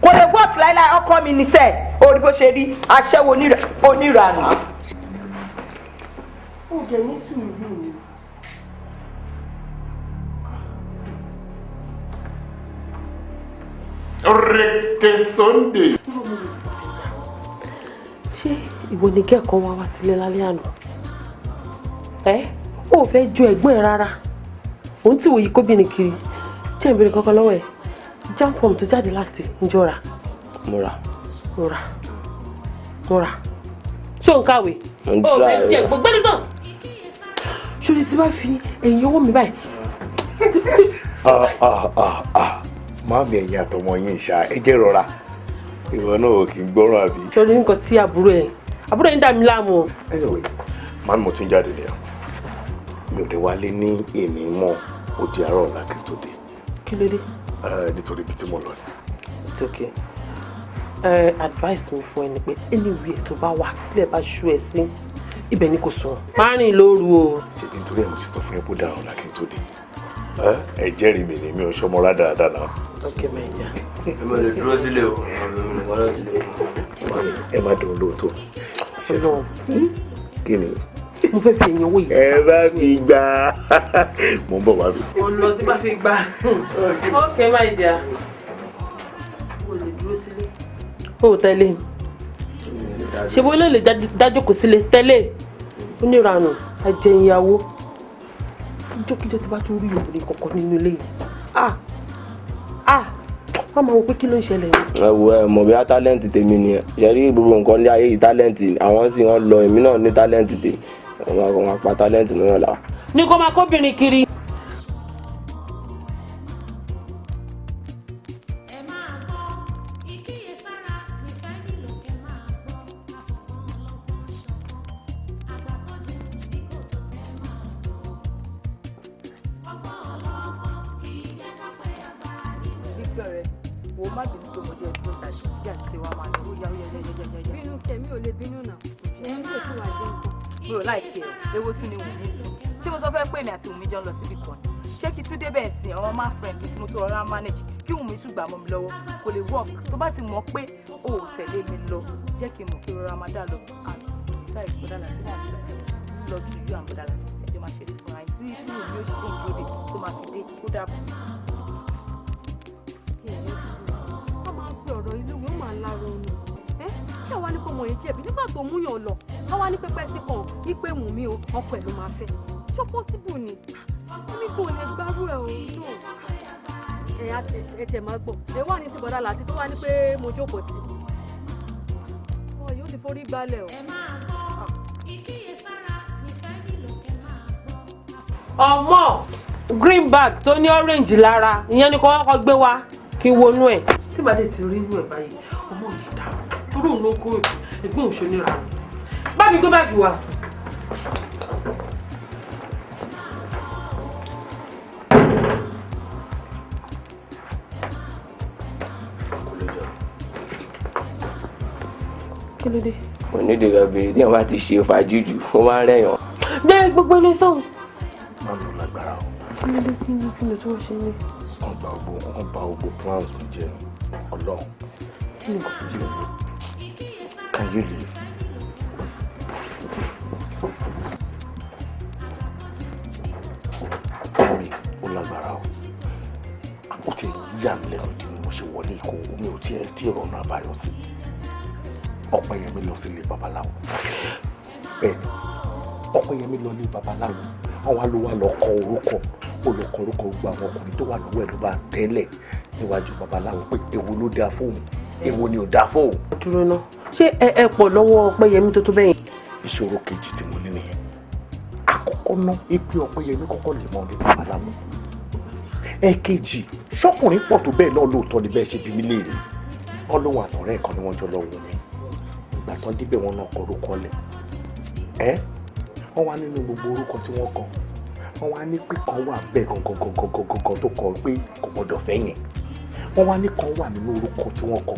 kò lè work láíláí. Ọkọ mi ní sẹ́ẹ̀ orí bó ṣe rí, aṣẹ́wó oníranù. Ó jẹ ní sùúrù ni. Reke Sunday. Ṣé ìwọ ni kẹ́kọ̀ọ́ wá wá sílé lálẹ́ àná? Ẹ ó fẹ́ ju ẹ̀gbọ́n ẹ rárá, òun tí wòye kóbìnrin kiri jẹ́ ìbéèrè kankan lọ́wọ́ ẹ̀. JAMB form tó jáde last, ǹjọ́ rà? Mo rà. Mo rà. Múra. Ṣé o ń kàwé? O fẹ́ jẹ gbogbo ẹni tán. Ṣòrí tí bá fi ẹ̀yìn ọwọ́ mi báyìí. Máàmì ẹ̀yin àtọmọ yín ṣá ẹ jẹ́ rọra. Ìwọ náà ò kì í gbọ́ràn àbí. Ṣòrí nǹkan tí àbúrò ẹ̀ ń dà mí láàmú o. Anyway, màámi mo ti ń jáde nìyẹn. Mi ò dé wálé ní èmi mọ́, ó di àárọ̀ ọ̀la kí n tó dé. Kí ló dé? Nítorí ibi tí mo lọ ni. It's okay. Advice mi fún ẹ ni pé anywhere tó bá wà tílẹ̀ bá ṣú ẹ sí ibẹ̀ ni kò sùn. Má rìn lóru o. Ṣebí nítorí ẹ̀ mo ti sọ fún yín pé ó dára ọ̀la kí n tó dé. Ẹ jẹ́rìí mi ni mi ò ṣọmọ rádaràda náà. Ok my dear. Ẹ má lè dúró sílé o, ẹ má dùn lóòótọ́. Kí ni? Mo fẹ́ fi ẹ̀yìn owó yìí. Ẹ bá fi gbà. Mo ń bọ̀ wá mi. Mo lọ tí bá fi gbà. Ok my dear. Mo lè dúró sílé. O tẹ́lẹ̀. Ṣé bó lè dájókòó sílé tẹ́lẹ̀? Oníranù ajẹyìnyàwó. Ìjọ́kíjọ́ tí bá tún rí obìnrin kankan nínú ilé yìí. Ah! Ah! Wọ́n máa wọ pé kí ló ń ṣẹlẹ̀ ni. Ẹ wo ẹ mọ̀ bí a tálẹ́ǹtì tèmi nìyẹn. Ṣé rí gbogbo nǹkan ní ayé yìí tálẹ́ǹtì àwọn sì wọ́n lọ èmi náà ní tálẹ́ǹtì tèmi. Wọ́n máa pa tálẹ́ǹtì mìíràn là. Ní kó máa kóbìnrin kiri. Ewo tún ni Wùmí sí. Ṣé mo sọ fẹ́ pé èmi àti Wùmí jọ ń lọ síbi kan ni? Ṣé kí Túndé bẹ́ẹ̀ sìn ọmọ má friend tí mo tó rọra manage kí Wùmí tún gbà mọ́ mi lọ́wọ́ kò lè work. Tó bá ti mọ̀ pé o ò tẹ̀lé mi lọ jẹ́ kí n mọ̀ pé rọra máa dá lọ. And besides bọ́dà láti wà lọ to you and bọ́dà láti ẹjọ́ máa ṣe é fúnra yín tí tí Wùmí ó ṣe tó ń dúró dé tó máa fi dé kó dàbọ̀. Wọ́n máa ń pe ọ̀rọ̀ ilé wọn máa ń lára ọ̀nà. Ṣé àwa ní kò mọ̀ yín jẹ̀bi nígbà tó múyàn lọ? Àwa ní pẹpẹ sí kan wípé Wùnmí o ọkọ ẹ̀ ló máa fẹ́. Ṣó pọ́síbù ni? Èmi kò lè gbárù ẹ̀ o náà. Ẹ tẹ̀ máa gbọ́. Ẹ wà ní ti bọ̀dá láti tó wá ní pé mo jókòó tì. Ọ yóò ti forí gbálẹ̀ o. Ọmọ green bag tó ní orange lára ìyẹn ni kò kọ́kọ́ gbé wá kí n wọnú ẹ̀. Tí bàdé ti rí inú ẹ̀ báyìí, ọmọ yìí dà torí òun ló kó ẹ̀gbọ́n òun ṣonírà. Bá mi gbé báàgì wá. Kí ló dé? Onídìí kan bèrè tí wọn bá ti ṣe fàájì jù ó máa ń rẹ̀yàn. Bẹ́ẹ̀ gbogbo ilé sọ̀hún. Má mi ò lágbára o. Kí ló dé sí ní kí ló tó wọ́n ṣe ní? Wọ́n bà gbogbo plans mi jẹ́ Ọlọ́run. Can you leave? Mami, ó lágbára o. Ó ti yà mí lẹ́nu tí mo ṣe wọlé ìkó mi ò tiẹ̀ tí ìrọ̀nà àbáyọ sí. Ọpẹ́yẹmí lọ sílé babaláwo. Bẹ́ẹ̀ni, Ọpẹ́yẹmí lọ lé babaláwo. Wọ́n wá ló wá lọ kọ orúkọ. Ó lọ kọ orúkọ gbogbo àwọn ọkùnrin tó wà lọ́wọ́ ẹ̀ ló bá tẹ́lẹ̀ níwájú babaláwo pé èwo ló dáa fóun, èwo ni ò dáa fóun. Dúró ná, ṣé ẹ pọ̀ lọ́wọ́ Ọpẹ́yẹmí tó tó bẹ́yẹn? Ìṣòro kejì tí mo ní nìyẹn. Àkọ́kọ́ ná ipe Ọpẹ́yẹmí kọ́kọ́ lè mọ ilé babaláwo. Ẹ̀kejì, ṣọ́kùnrin pọ̀ tó bẹ́ẹ̀ náà lóòótọ́ ni bẹ́ẹ̀ ṣe bí mi léèrè. Ọlọ́run àtọ̀rẹ́ kan ni wọ́n jọ lọ wù mí. Ìgbà tán débẹ̀ wọn náà kọ orúkọ lẹ̀. Ẹ́ wọ́n wá nínú gbogbo orúkọ tí wọ́n kọ. Wọ́n wá ní pé kan wà bẹ́ẹ̀ gangan tó kọ pé kò gbọ́dọ̀ fẹ́ yẹn. Wọ́n wá ní kan wà nínú orúkọ tí wọ́n kọ.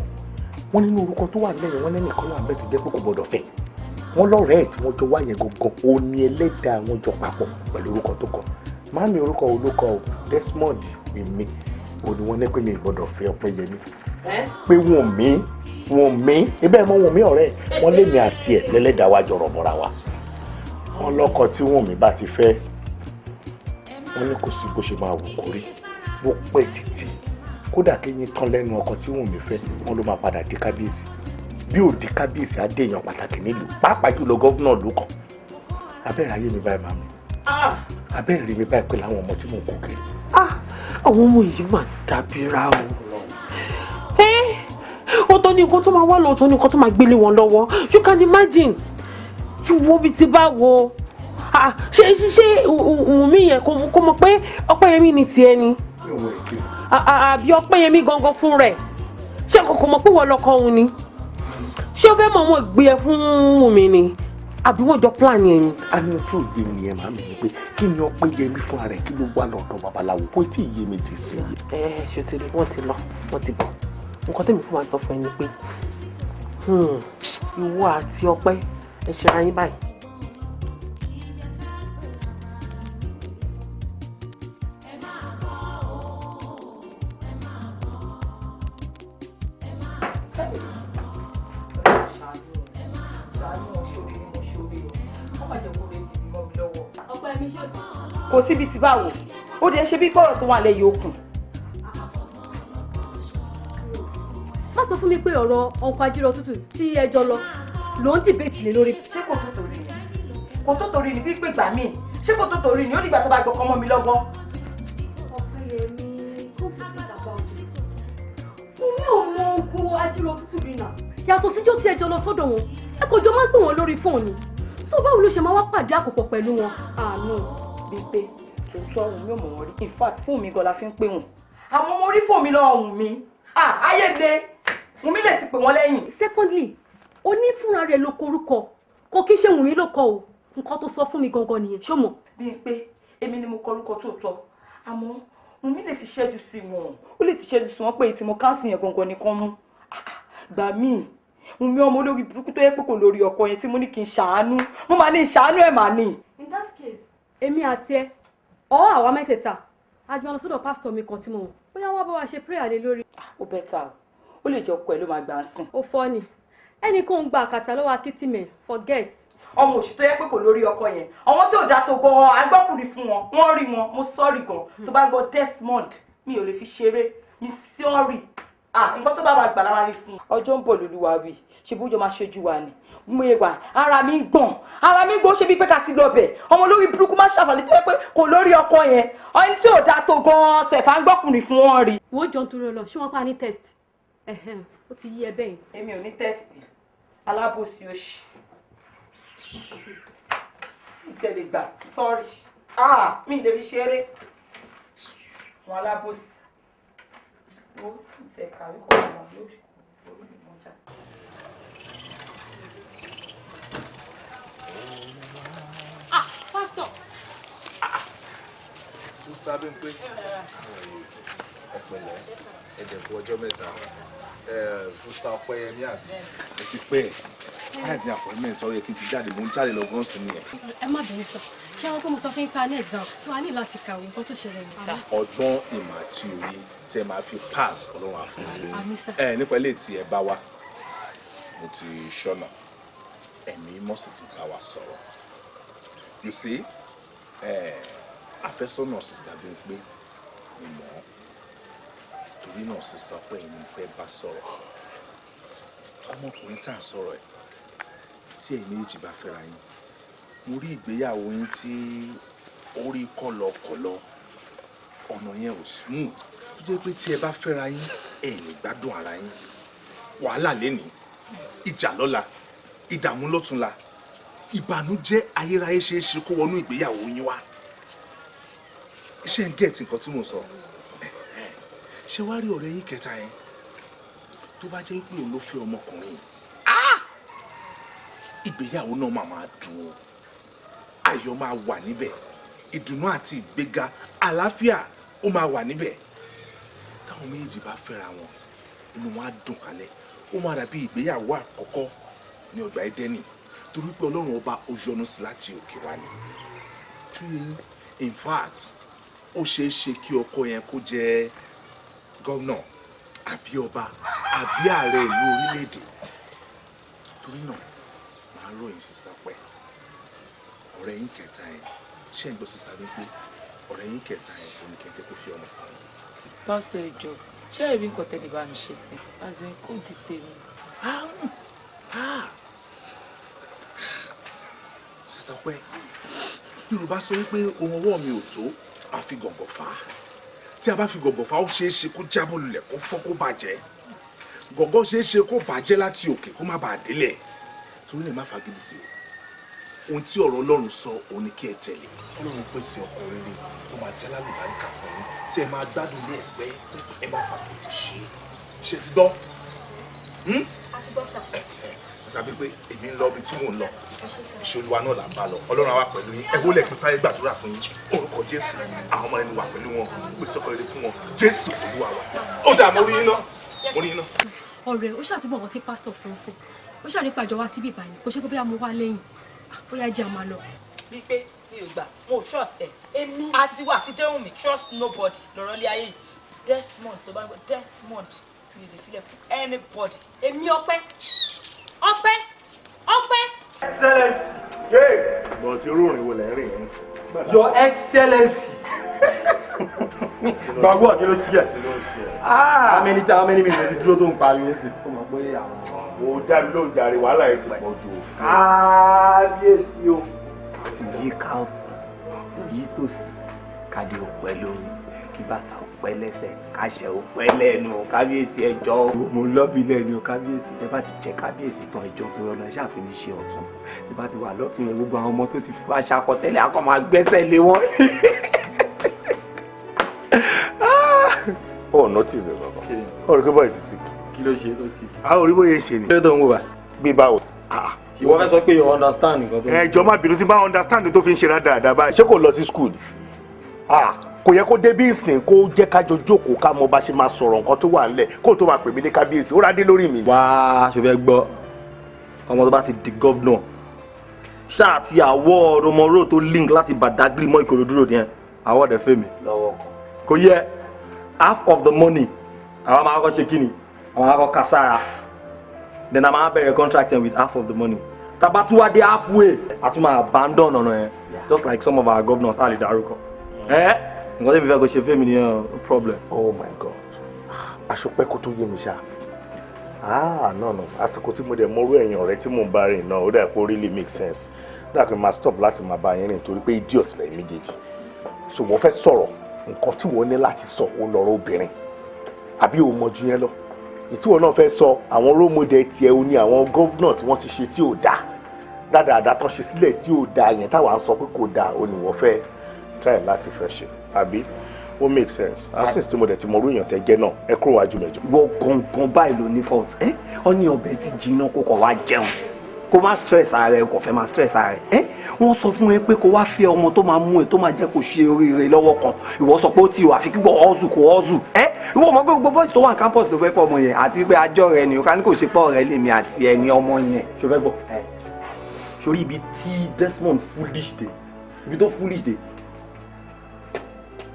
Wọ́n nínú orúkọ tó wà lẹ́yìn wọ́n lẹ́nìkan wà bẹ́ẹ̀ tó jẹ́ pé kò gbọ́dọ̀ fẹ́. Wọ́n lọ́rẹ̀ẹ́ tí wọ́n jọ wá yẹn gangan ó ní ẹlẹ́dàá wọn jọ papọ̀ pẹ̀lú orúkọ tó kọ. Màámi orúkọ olókọ o Desmond èmi ò ní wọ́n ní pé mi gbọ́dọ̀ fẹ́ Ọpẹ́yẹmí. Pé Wùnmí ibẹ̀ mọ Wùnmí ọ̀rẹ́ wọ́n lémi àti ẹ̀ lẹ́lẹ́dàá wa jọ̀rọ̀ mọ́ra wa. Wọ́n lọ́kọ tí Wùnmí bá ti fẹ́ wọ́n ní kò sí bó ṣe máa wù kó rí bó pẹ́ títí kódà kéyìn tán lẹ́nu ọkọ tí Wùnmí fẹ́ wọ́n ló máa padà di kábíyèsí. Bí ò di kábíyèsí á dé èèyàn pàtàkì nílùú pàápàá jùlọ gọ́vnà ló kàn. Abẹ́rẹ́ ayé mi báyìí màmí. Abẹ́rẹ́ rí mi báyìí pé láwọn ọmọ tí mò ń kó kiri. Àwọn ọmọ yìí máa dàbíra o. Ọ̀tọ̀ ní nǹkan tó máa wá lọ, ọ̀tọ̀ ní nǹkan tó máa gbélé wọn lọ́wọ́. You can imagine. Wo bí ti bá wo. Ṣé ṣé Wùnmí yẹn kò mọ̀ pé Ọpẹ́yẹmí ni tiẹ̀ ni? Àbí Ọpẹ́yẹmí gangan fún rẹ̀? Ṣé kò mọ̀ pé wọ́n lọ́kọ òun ni? Ṣé o fẹ́ mọ̀ wọ́n gbé ẹ fún Wùnmí ni? Àbí wọ́n jọ plan yẹn ni? A ní tí ò yé mi yẹn màmí ni pé kí ni Ọpẹ́yẹmí fúnra rẹ̀ kí ló wà lọ́dọ̀ babaláwo kó tí ì yé mi dì sí i. Ẹ ṣe ti rí, wọ́n ti lọ, wọ́n ti bọ̀. Nǹkan tẹ̀mí fún wa sọ fún ẹ ni pé ìwọ àti Ọpẹ́ ẹ ṣe ara yín báyìí. Kò síbi tí báwo ó dẹ̀ ṣe bí gbọ́rọ̀ tó wà lẹ́yìn okùn. Má sọ fún mi pé ọ̀rọ̀ ọkọ̀ ajírọ̀ tútù tí ẹjọ́ lọ ló ń dìbẹ́tì lé lórí. Ṣé kò tó torí ni? Kò tó torí ni bí pé gbà mí. Ṣé kò tó torí ni? Ó dìgbà tó bá gbọ́kọ́ mọ́ mi lọ́wọ́. Ọpẹ́yẹmí, don't forget about it. Mi ò mọ ogun ajírọ̀ tútù rí nà. Yàtọ̀ síjọ́ tí ẹjọ́ lọ sọ́dọ̀ wọn, ẹ kò jọ máa ń pè wọ́n lórí fóònù. So báwo ló ṣe máa wá pàdé àkópọ̀ pẹ̀lú wọn? Àánú. Bímpé, tòótọ́ òun mi ò mọ̀ wọ́n rí. In fact, fóònù mi gan la fi ń pè wọ́n. Àmọ́ mo rí fóònù mi lọ́wọ́ òun mi. Ayé le, Wùnmí lè ti pè wọ́n lẹ́yìn. Secondly, o ní fúnra rẹ̀ ló korúkọ, kò kí ṣe Wùnmí ló kọ o. Nǹkan tó sọ fún mi gangan nìyẹn, ṣó mọ̀? Bímpé, èmi ni mo kọ orúkọ tòótọ́. Àmọ́ Wùnmí lè ti ṣẹ́jú sí wọn. Ó lè ti ṣẹ́jú sí wọn pé èyí tí mo káńsù yẹn gangan nìkan mú. Gbà míì, Wùnmí ọmọ olórí burúkú tó yẹ pé kò lórí ọkọ yẹn tí mo ní kí n ṣàánú. Mo máa ní ṣàánú ẹ̀ màá ní. In that case, èmi àti ẹ ọ àwa mẹ́tẹ̀ẹ̀ta a jọ lọ sọ́dọ̀ pásítọ̀ mi kan tí mo mọ̀ bóyá wọ́n bá wa ṣe prayer lé lórí. Ó bẹ́tà o, ó lè jọ ọkọ ẹ ló máa gbà ń sìn. Ó fọ́ ni ẹnì kan ń gba àkàtà lọ́wọ́ akitimen, forget. Ọmọ òṣì tó yẹ pé kò lórí ọkọ yẹn, àwọn tí ò dá tó gan-an agbọ́kùnrin fún wọn, wọ́n rí wọn, mo sọ́ọ̀rì gan. Tó bá gbọ́ Desmond, mi ò lè fi ṣeré, mi sọ́ọ̀rì. Nǹkan tó bá wà gbà lára rí fún un. Ọjọ́ ń bọ̀ lóluwà wí, ṣe bójú máa ṣojú wa ni. Mo yẹ wà, ara mi ń gbọ̀n, ara mi ń gbọ̀n, ṣe bíi pé ká ti lọ bẹ̀. Ọmọ olórí burúkú má ṣàǹfààní tó yẹ pé kò lórí ọkọ yẹn. Ọyìn tí ò dáa tó gan-an ṣẹ̀fà ń gbọ́kùnrin fún wọn rí. Wo jọ nítorí Ọlọ́run, ṣé wọ́n pa ní test? Ó ti yí ẹ bẹ́ẹ̀. Èmi ò ní test, alábòsí òṣì. Ìtẹ̀ lè gbà, sọ́ọ̀rì. Mi ì lè fi ṣeré. Wọn alábòsí. Ó ìtẹ̀ kàwé kọ̀ wọn yóò orí mi mọ́jà. Pastor. Sister Bímpé, ẹ pẹ̀lẹ́, ẹ dẹ̀ kú ọjọ́ mẹ́ta. Sister Ọpẹ́yẹmí àbí? Ẹ ti pẹ́ ẹ̀ láì ní appointment ọ̀rọ̀ yẹ kí n ti jáde, mò ń jáde lọ gan sí ni ẹ̀. Ẹ má bínú sọ, ṣé àwọn pé mo sọ fún yín pa ní exam, so a ní láti kàwé nǹkan tó ṣẹlẹ̀ ní sá. Ọgbọ́n ìmọ̀ àti òye tẹ máa fi pass Ọlọ́run á fún yín. Àmín sà. Ẹ nípa ilé tí ẹ bá wa, mo ti ṣọ́nà, ẹ̀mí mọ́ sì ti bá wa sọ̀rọ̀. You see, àfẹ́sọ́nà Sister Bímpé ni mọ̀ ọ́, torí náà Sister Ọpẹ́yẹmí mo fẹ́ bá sọ̀rọ̀. Ọmọkùnrin tá à ń sọ̀rọ̀ ẹ̀, tí ẹ̀yin méjì bá fẹ́ra yín, mo rí ìgbéyàwó yín tí ó rí kọ̀lọ̀kọ̀lọ̀, ọ̀nà yẹn ò smooth, tó jẹ́ pé tí ẹ bá fẹ́ra yín ẹ lè gbádùn ara yín. Wàhálà lénìí, ìjà lọ́la, ìdààmú lọ́túnla, ìbànújẹ́ ayérayé ṣeé ṣe kó wọnú ìgbéyàwó yín wá. Ṣé ń gẹ̀ẹ́tì nǹkan tí mo sọ? Ṣé wàá rí ọ̀rẹ́ yín kẹta yẹn tó bá jẹ́ pé òun ló fẹ́ ọmọkùnrin yìí, ìgbéyàwó náà máa dùn o, ayọ̀ máa wà níbẹ̀, ìdùnnú àti ìgbéga, àlàáfíà ó máa wà níbẹ̀. Táwọn méjì bá fẹ́ra wọn, inú wọn á dùn kalẹ̀, ó máa dàbí ìgbéyàwó àkọ́kọ́ ní ọgbà Édẹ́nì, torí pé Ọlọ́run ọba ó yọ́nú sí láti òkè wá ni. Túyẹ yín, in fact, ó ṣeé ṣe kí ọkọ yẹn kó jẹ́ gómìnà àbí ọba àbí ààrẹ ìlú orílẹ̀-èdè. Torí náà, màá ròyìn Sister Pẹ́, ọ̀rẹ́ yín kẹta yẹn. Ṣé ń gbọ́ Sister Bímpé? Ọ̀rẹ́ yín kẹta yẹn kò ní kẹ́kẹ́ kó fi ọmọkùnrin. Pásítọ̀ ìjọ, ṣé ẹ̀rí nǹkan tẹ́lẹ̀ bá mi ṣe sí? Àti kò di tèmi. Sister Pẹ́, Yorùbá sọ wípé ohun ọwọ́ mi ò tó, àfi gọ̀ǹgọ̀ fà á. Tí a bá fi gọ̀ǹgọ̀ fà á, ó ṣeé ṣe kó jábọ́ lulẹ̀, kó fọ́, kó bàjẹ́. Gọ̀gọ́ ṣeé ṣe kó bàjẹ́ láti òkè kó má bàa délẹ̀. Torí lè má fagídí sí o. Ohun tí ọ̀rọ̀ Ọlọ́run sọ òun ni kí ẹ tẹ̀lé. Ọlọ́run pèsè ọkọ rere tó máa jẹ́ lálùbáríkà fún yín tí ẹ máa gbádùn ní ẹ̀pẹ́, ẹ má fagídí ṣe. Ṣé ti gbọ́? Tàbí pé èmi ń lọ ibi tí mò ń lọ, ìṣe Olúwa náà là ń bá lọ. Ọlọ́run á wà pẹ̀lú yín. Ẹ wólẹ̀ kí n sáré gbàdúrà fún yín. Orúkọ Jésù, àwọn ọmọ ẹni wà pẹ̀lú wọn, pèsè ọkọ rere fún wọn. Jésù Olúwa wa. Ó dà, mo rí iná, mo rí iná. Ọ̀rẹ́, ó ṣàtúbọ̀ wọn tí pásítọ̀ sọ ń sìn, ó ṣàrípàjọ wá síbí ìbàyẹn, kò ṣe pé bóyá mo wá lẹ́yìn, bóyá jẹ́ àmà lọ. Wípé mi ò gbà, mo ò trust ẹ, èmi àti wà àti Déhùnmí, trust nobody lọ́rọ̀ lé ayé yìí. Desmond tó bá ń gbọ́ Desmond, mi ò lè filẹ̀ fún anybody. Èmi Ọpẹ́, Ọpẹ́, Ọpẹ́. Excellency. Bọ̀ tí irú òrìn wo lẹ̀ ń rìn yẹn sí? Your Excellency. Gbàgbọ́ kí ló ṣí ẹ̀? How many minutes ti dúró tó ń pariwo sí? Ó mọ̀ pé àwọn. Wo dá mi lóhùn jàre, wàhálà yẹn ti pọ̀ jù. Kábíyèsí o. Ti yí káùtù, yí tòsí, kàdé òpẹ́ lórí, kí bàtà òpẹ́ lẹ́sẹ̀, káṣẹ òpẹ́ lẹ́nu, kábíyèsí ẹjọ́. Mo lọ́bi lẹ́nu kábíyèsí, ẹ bá ti jẹ kábíyèsí tán ẹjọ́ tó yọ lọ, ẹ ṣàfihàn ṣe ọ̀tún. Ẹ bá ti wà lọ́tún yẹn, gbogbo àwọn ọmọ tó ti fi wá ṣakọ tẹ́lẹ̀, akọ máa gbẹ́sẹ̀ lé wọn. Oh, notice ẹ bàbá. Ó rí pé bọ́ọ̀ ti sick. Kí ló ṣe tó sick? A ò rí bóyá ṣe ni. Kí ló tó ń wò bá? Bí báwo? Ìwọ fẹ́ sọ pé you understand nǹkan tó. Ẹ jọ̀ọ́ má bínú, tí bá understand tó fi ń ṣe dáadáa báyìí. Ṣé kò lọ sí school? Kò yẹ kó débí ìsìn kó jẹ́ kájọ jókòó ká mọ bá ṣe máa sọ̀rọ̀ nǹkan tó wà nílẹ̀ kó tó máa pè mí ní kábíyèsí. Ó rádé lórí mi. Wá, ṣo fẹ́ gbọ́, ọmọ tó bá ti di gọ́vnọ̀ ṣáà ti àwọ̀ romoro tó link láti Badagry mọ́ Ìkòròdú road yẹn, àwọ̀ dẹ̀ fẹ́ mi. Lọ́wọ́ kan. Kò yẹ, half of the money àwa máa kọ́ ṣe kíni, àwọn máa kọ́ kására, then a máa bẹ̀rẹ̀ contract with half of the money. Tá bá tún wá dé halfway, a tún máa abandon ọ̀nà yẹn, just like some of our governors tá a lè dárúkọ. Ẹ nǹkan tí mi fẹ́ kó ṣe fẹ́mi nìyẹn, no problem. Oh my God, aṣọpẹ́ kó tó yé mi ṣá. Ah no no, àsìkò tí mo dẹ̀ mọ́rú ẹ̀yìn ọ̀rẹ́ tí mò ń bá rìn náà, ó dà pé ó really make sense. Ó dà pé máa stop láti máa bá yín rìn torí pé idiot lẹ́yìn méjèèjì. So wọ́n fẹ́ sọ̀rọ̀, nǹkan tí wọ́n ní láti sọ ó lọ́rọ̀ obìnrin, àbí o mọ̀ ju yẹn lọ. Ìtúwọ̀ náà fẹ́ sọ àwọn role model tiẹ̀, o ní àwọn gọ́vnà tí wọ́n ti ṣe tí ò dáa, dáadáa tán ṣe sílẹ̀ tí ò dáa yẹn táwa ń sọ pé kò dáa, o ní wọ́n fẹ́ try láti fẹ́ ṣe, àbí ó make sense. And since tí mo dẹ̀ ti mọ orú èèyàn tẹ́ jẹ́ náà, ẹ kúrò wájú mẹ́jọ. Wọ́n gangan báyìí ló ní fault. Ẹ́ ọ ní ọbẹ̀ ti jiná, kó kọ̀ wá jẹun, kó má stress ara ẹ, kò fẹ́ má stress ara ẹ. Wọ́n sọ fún ẹ pé kó wá fẹ́ ọmọ tó máa mú ẹ, tó máa jẹ́ kó ṣe oríire lọ́wọ́ kan. Ìwọ sọ pé ó ti wà, àfi kíkọ́ ọ́zù kó ọ́zù. Ẹ ìwọ mọ̀ pé gbogbo bọ́ọ̀sì tó wà ní campus ló fẹ́ fọ́ ọmọ yẹn, àti pé àjọ rẹ ni ká ní kò ṣe pọ̀ rẹ lèmi àti ẹni ọmọ yẹn. Ṣo fẹ́ gbọ́? Sórí ibi tí Desmond foolish dé, ibi tó foolish dé,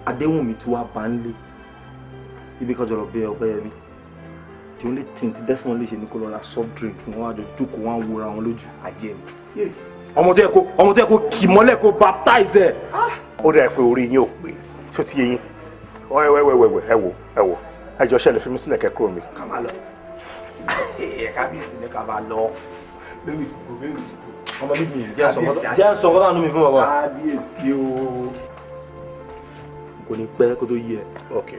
Adéwùnmí tí wàá bá ń lé ibi kan jọ̀rọ̀ bí Ọpẹ́yẹmí. The only thing tí Desmond lè ṣe ni kó lọ ra soft drink fún wọn, àjọ jókòó wọn wòra wọn lójú. Ajé mi. Ọmọ tó yẹ kó kì mọ́lẹ̀ kó baptize ẹ̀. Ó dà pé orí yín ò pé tó ti yé yín. Ẹ wẹ ẹ wò ẹ wò, ẹ jọ ṣẹlẹ̀ fi mí sílẹ̀ kẹ́ kúrò mi. Ká máa lọ. Ẹ kábíyèsí ni ká máa lọ. Bébì kò bébì. Ọmọ bíbí yẹn jẹ́ àǹsọ̀ kọ́tà nù mí fún bàbá. Kábíyèsí o. Kò ní pẹ́ kó tó yí ẹ. Ok.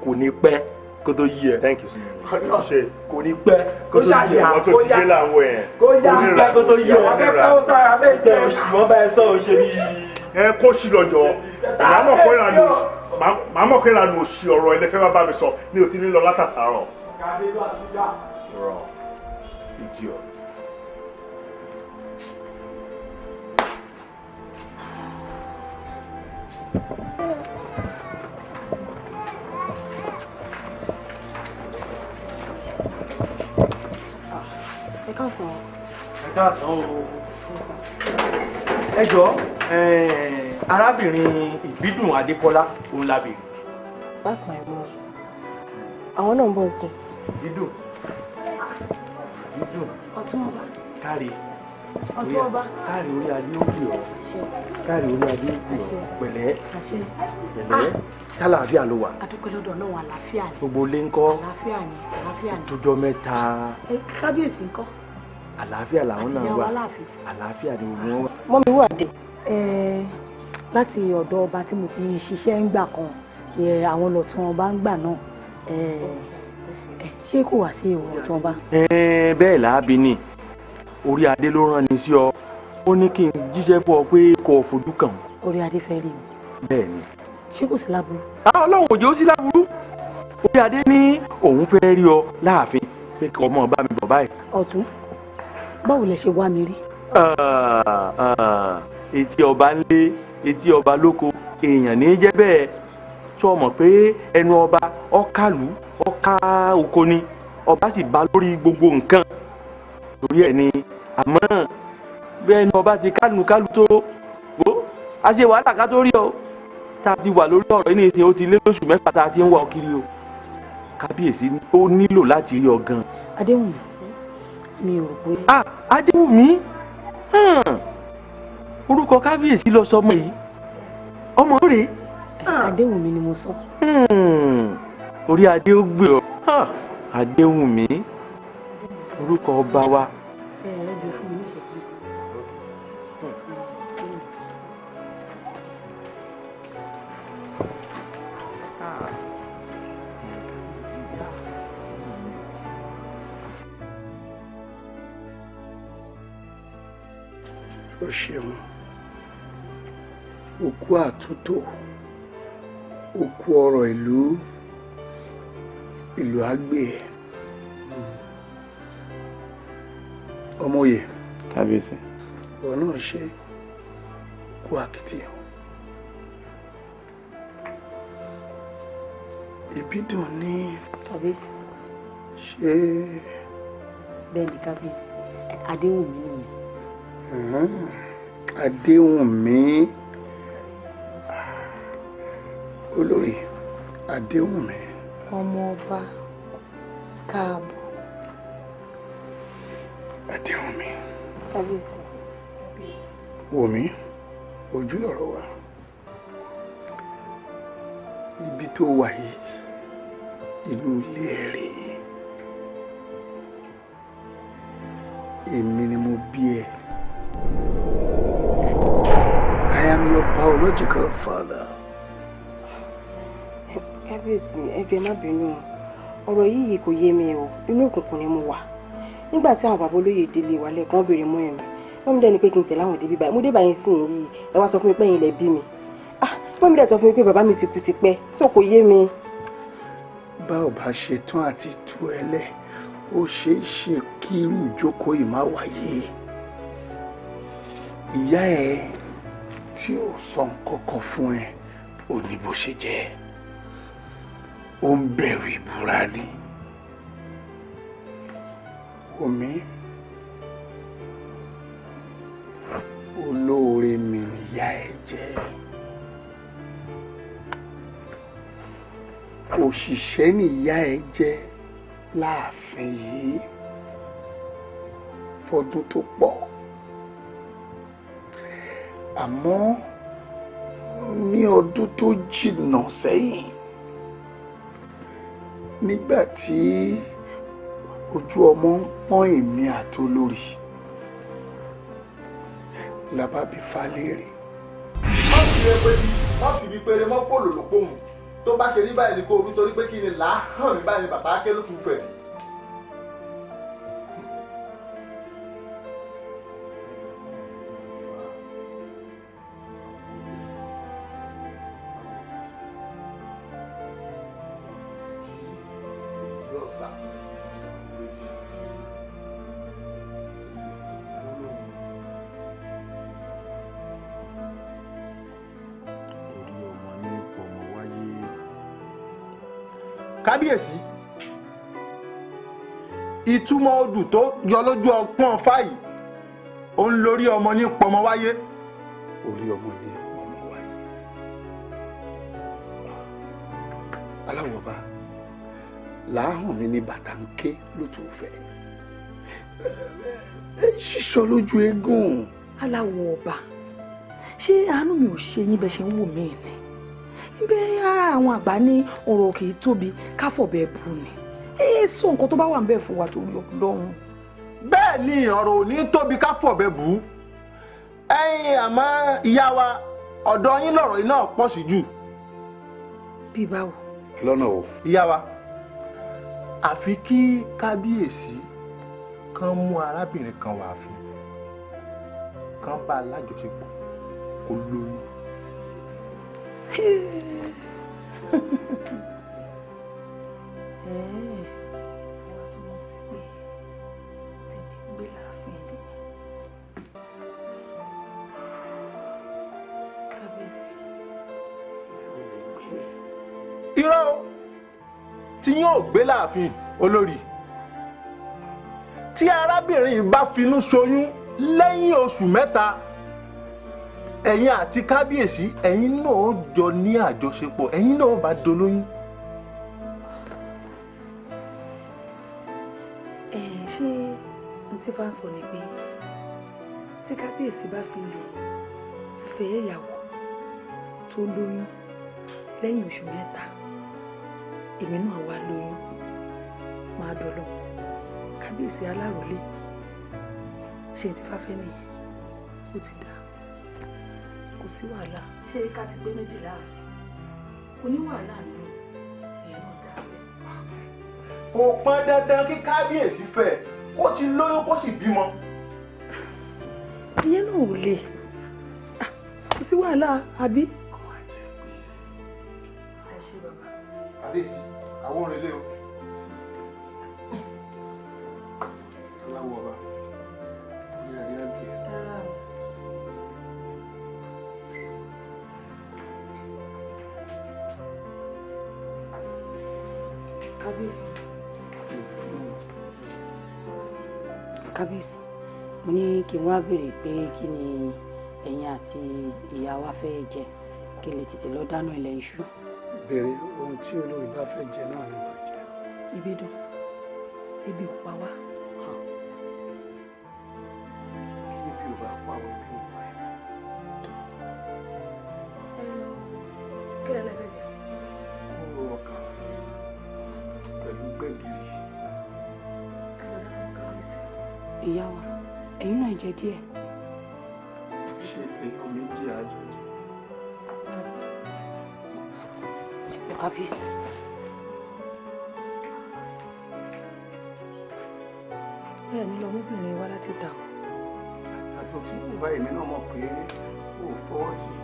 Kò ní pẹ́ kó tó yí ẹ. Thank you. Ṣe kò ní pẹ́ kó tó yí ẹ. Ọmọ tó ti dé làwọn ẹ̀. Kó yá pẹ́ kó tó yí ẹ. Àwọn fẹ́ kọ́ sára bẹ́ẹ̀ jẹ́ òṣì wọ́n bá ẹ sọ òṣè bí. Ẹ kó sí lọ́jọ́. Màá mọ̀ pé ìlànà òṣì ọ̀rọ̀ ẹlẹ́fẹ́ bá bá mi sọ mi ò ti ní lọ látàtàrọ̀. Idiot. Ẹ káàsán. Ẹ káàsán o. Ẹ jọ̀ọ́, arábìnrin Ìbídùn Adékọ́lá òun la béèrè. That's my mom. Àwọn náà ń bọ̀ sí. Ìbídùn. Ìbídùn. Ọ̀tún ọba. Káre. Ọ̀tún ọba. Káre orí adé ó bì ọ́. Káre orí adé ó bì ọ́. Pẹ̀lẹ́. Pẹ̀lẹ́. Ṣàlàáfíà ló wà. Adúpẹ́ lọ́dọ̀ náà, àlàáfíà ni. Gbogbo ilé ńkọ́? Àlàáfíà ni, àlàáfíà ni. Tójọ́ mẹ́ta. Ẹ kábíyèsí ńkọ́? Àlàáfíà làwọn náà wà. Àlàáfíà ni gbogbo wọn wà. Mọ́mi wà dé. Láti ọ̀dọ̀ ọba tí mo ti ṣiṣẹ́ ń gbà kan, àwọn lọ̀tún ọba ń gbà náà. Ṣé kò wá sí ìwọ ọ̀túnba? Bẹ́ẹ̀ làábi ni, orí adé ló rán ni sí ọ, ó ní kí n jíṣẹ́ fún ọ pé kò fojú kàn. Orí adé fẹ́ rí mi. Bẹ́ẹ̀ ni. Ṣé kò sí láburú? Ọlọ́run ò jẹ́ ó sí láburú. Orí adé ní òun fẹ́ rí ọ láàfin pé kí ọmọ bá mi bọ̀ báyìí. Ọ̀tún, báwo lẹ ṣe wá mi rí? Etí ọba ń lé, etí ọba lóko, èèyàn ní í jẹ́ bẹ́ẹ̀. Ṣé o mọ̀ pé ẹnu ọba ọkàlù ọkà oko ni, ọba sì bá lórí gbogbo nǹkan lórí ẹ̀ ni. Àmọ́ bí ẹnu ọba ti kálù kálù tó wò á ṣe wàhálà ká tó rí ọ, tá a ti wà lórí ọ̀rọ̀ yìí nísìnyí, ó ti lé lóṣù 6 tá a ti ń wá ọ kiri o. Kábíyèsí ó nílò láti rí ọ gan. Adéwùmí, mi ò rò pé. Adéwùmí, orúkọ kábíyèsí lọ sọmọ yìí, ọmọ rẹ̀. Adéwùmí ni mo sọ. Orí adé ó gbé ọ. Adéwùmí, orúkọ ọba wa. O ṣeun, o kú àtúntò, o kú ọ̀rọ̀ ìlú, ìlú àgbè. Ọmọye. Kábíyèsí. Ìwọ náà ṣe kú akitiyan. Ìbídùn ní. Kábíyèsí. Ṣé. Bẹ́ẹ̀ ni kábíyèsí, Adéwùmí nìyẹn. Adéwùmí, olórí Adéwùmí. Ọmọ ọba, káàbọ̀. Adéwùmí. Kábíyèsí. Wòmí, ojú lọ̀rọ̀ wa. Ibi tó wà yìí, inú ilé ẹ rèé. Èmi ni mo bí ẹ. I am your biological father. Kábíyèsí, ẹ jọ̀ọ́ ẹ má bínú o. Ọ̀rọ̀ yìí kò yé mi o. Inú òkùnkùn ni mo wà. Nígbà tí àwọn bàbá olóyè délé wa lẹ́ẹ̀kan béèrè mọ́ ẹ̀mí. Wọ́n mi dẹ́ni pé kí n tẹ̀lé àwọn débi báyìí. Mo dé báyìí sí yìí. Ẹ wá sọ fún mi pé ẹ̀yin lẹ bí mi. Wọ́n mi dẹ̀ sọ fún mi pé bàbá mi ti kú tipẹ́. So kò yé mi. Bá ò bá ṣe tán àti tú ẹ lẹ̀, ó ṣeé ṣe kí irú ìjókòó yìí má wáyé. Ìyá ẹ tí ò sọ nǹkan kan fún ẹ, ò ní bó ṣe jẹ́. Ó ń bẹ̀rù ìbúra ni. Wòmí, olóore mi nìyá ẹ jẹ́. Òṣìṣẹ́ nìyá ẹ jẹ́ láàfin yìí fọdún tó pọ̀. Àmọ́ ní ọdún tó jìnnà sẹ́yìn, nígbà tí ojú ọmọ ń pọ́n èmi àti olórí, la bá bi Fálérè. Má fi ewé bí, má fi bí péré, mọ́ fòlò ló pòhùn. Tó bá ṣe rí báyìí ni kò wí, torí pé kí ni là á hàn mí báyìí ni bàtà ké ló tún fẹ̀. Kábíyèsí, ìtumọ̀ odù tó yọ lójú ọpọ́n fáyì, òun lórí ọmọ ní pọmọ wáyé. Orí ọmọ ní pọmọ wáyé. Aláwọ̀ ọba, làáhùn mi ní bàtà ń ké lótùúfẹ́. Ṣíṣọ lójú eégún. Aláwọ̀ ọba, ṣé àánú mi ò ṣe yín bẹ́ẹ̀ ṣe ń wò mí ni? Bẹ́ẹ̀ àwọn àgbà ní ọ̀rọ̀ kì í tóbi káfọ̀bẹ̀ bù ni. Ẹ sọ nǹkan tó bá wà ń bẹ̀ fún wa torí Ọlọ́run. Bẹ́ẹ̀ ni ọ̀rọ̀ ò ní tóbi káfọ̀bẹ̀ bù. Ẹ̀yin àmọ́ ìyá wa, ọ̀dọ̀ yín lọ̀rọ̀ yìí náà pọ̀ sí jù. Bí báwo? Lọ́nà o. Ìyá wa, Àfi kí kábíyèsí kan mú arábìnrin kan wá ààfin, kan bá a lájọṣepọ̀ kó lóyún. Wọ́n túmọ̀ sí pé tèmi gbé láàfin ni. Kábíyèsí. Irọ́ o, tí yóò gbé láàfin olórí. Tí arábìnrin yìí bá finú ṣoyún lẹ́yìn oṣù 3, ẹ̀yin àti kábíyèsí ẹ̀yin náà jọ ní àjọṣepọ̀, ẹ̀yin náà bá dolóyún. Ẹ ṣé n tí fa ń sọ ni pé tí kábíyèsí bá fi lè fẹ́ ìyàwó tó lóyún lẹ́yìn oṣù 3, èmi náà wá lóyún, máa dọ̀lọ́ kábíyèsí aláròlé. Ṣé n tí fáfẹ́ nìyẹn? Ó ti dá, kò sí wàhálà. Ṣé ká ti gbé méjì láàfin kò ní wàhálà nù? Ìyẹn náà dá bẹ́ẹ̀. Kò pọn dandan kí kábíyèsí fẹ́, kó ti lóyún kó sì bímọ. Ìyẹn náà ò le, kò sí wàhálà àbí. Ẹ ṣé bàbá. Kábíyèsí, àwọn òrèlé o. Aláwọ̀ ọba, orí adé á gbé ẹ. Kábíyèsí. Kábíyèsí, mo ní kí n wá béèrè pé kí ni ẹ̀yin àti ìyá wa fẹ́ jẹ, kí n lè tètè lọ dáná ilẹ̀ iṣu. Béèrè ohun tí olórí bá fẹ́ jẹ náà ni màá jẹ. Ibi dùn, ebi ò pa wá. Bí ebi ò bá pa àwọn, ebi ò pa ẹ. Kí lẹ fẹ́ jẹ? Kóró ọkà fún mi pẹ̀lú gbẹ̀gìrì. Ìyá wa, ẹ̀yin náà jẹ díẹ̀. Ṣé èèyàn méjì àjọ jẹ? Kábíyèsí. Bẹ́ẹ̀ ni lọmọbìnrin wa láti ta o. Àtọ̀ tí mo bá èmi náà mọ̀ pé o ò fọwọ́ sí i.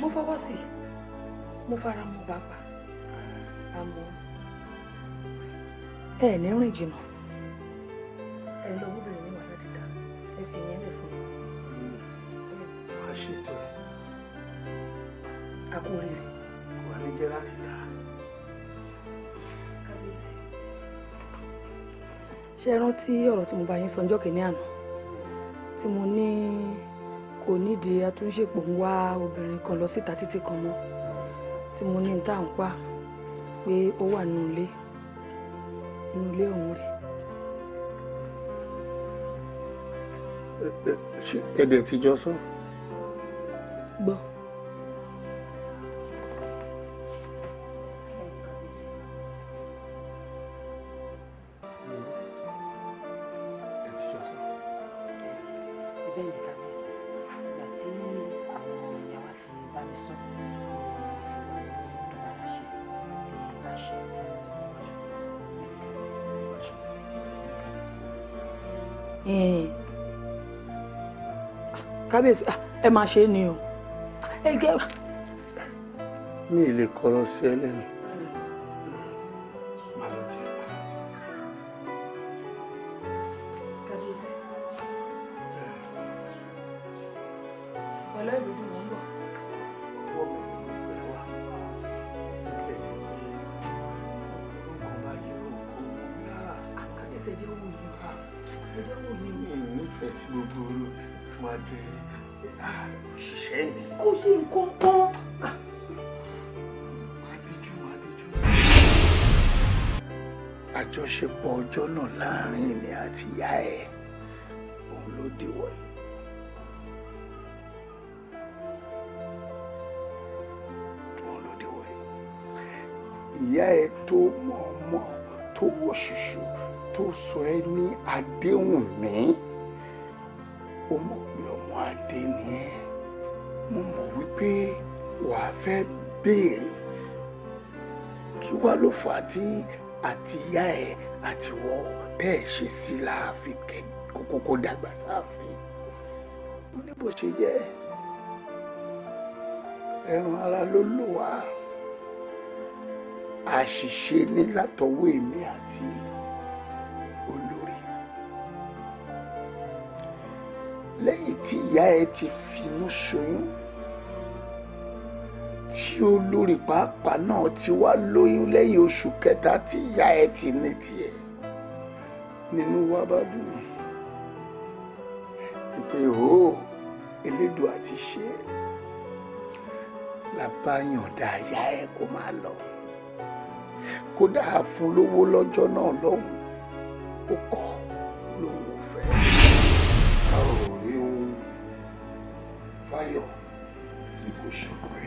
Mo fọwọ́ sí i, mo fara mọ́ pàápàá, àmọ́ ẹ ní rìn jìnnà. Ẹ lọmọbìnrin mi wá láti ta, ẹ fi ìyẹn lè fún mi. Wàá ṣètò ẹ̀. A kú oríire. Kò wá ní jẹ́ láti ta. Kábíyèsí, ṣé ẹ rántí ọ̀rọ̀ tí mo bá yín sọ ọjọ́ kìíní àná tí mo ní kò nídìí atúnṣepọ̀ ń wá obìnrin kan lọ síta títí kan mọ́, tí mo ní tá à ń pa pé ó wà nínú ilé, nínú ilé ọ̀hún rẹ̀. Ṣé ẹ̀dẹ̀ ti jọ sọ? Gbọ́. Ẹ ti jọ sọ. Bẹ́ẹ̀ ni kábíyèsí, ìgbà tí àwọn ìyá wa ti bá mi sọ, mo ti wà ní tọ́ba láṣẹ pé má ṣe. Kábíyèsí, ẹ máa ṣe é ni o. Ẹ jẹ́. Mi ì lè kọ̀rọ̀ sí ẹ lẹ́nu. Má lọ tí. Kábíyèsí. Pẹ̀lú ìbùdó mò ń bọ̀. Ọwọ́ mi ni gbogbo ẹ̀ wà. Ó tilẹ̀ jẹ́ pé orúkọ bá yí orúkọ mọ́ mi rárá. Kábíyèsí, ẹ jẹ́ wò yín o. Ẹ jẹ́ wò yín o. Mi ì nífẹ̀ẹ́ sí gbogbo orú tó máa jẹ òṣìṣẹ́ mi. Kò ṣe nǹkan kan. Àjọṣepọ̀ ọjọ́ náà láàrin èmi àti ìyá ẹ̀ òun ló dìwọ̀ yìí. Òun ló dìwọ̀ yìí. Ìyá ẹ̀ tó mọ̀ọ́mọ̀ tó wò ṣùṣù tó sọ ẹ́ ní Adéwùnmí, ó mọ̀ pé ọmọ Adé ni ẹ́. Mo mọ̀ wípé wàá fẹ́ béèrè kí wá ló fà á tí àti ìyá ẹ̀ àti wọ́ bẹ́ẹ̀ ṣe sí láàfin kókó dàgbà sáàfin. Ó ní bó ṣe jẹ́, ẹran ara ló lò wá, àṣìṣe ní látọwọ́ èmi àti olórí. Lẹ́yìn tí ìyá ẹ ti finú ṣoyún, tí olórí pàápàá náà ti wá lóyún lẹ́yìn oṣù kẹta tí ìyá ẹ ti ní tiẹ̀, nínú wa bá dùn pé o Elédùà ti ṣe é, la bá yànda ìyá ẹ kó máa lọ. Kódà fún lówó lọ́jọ́ náà lọ́hùn, ó kọ̀ lòun ò fẹ́. A ò rí ohun fáyọ̀ ní kò ṣọpẹ́.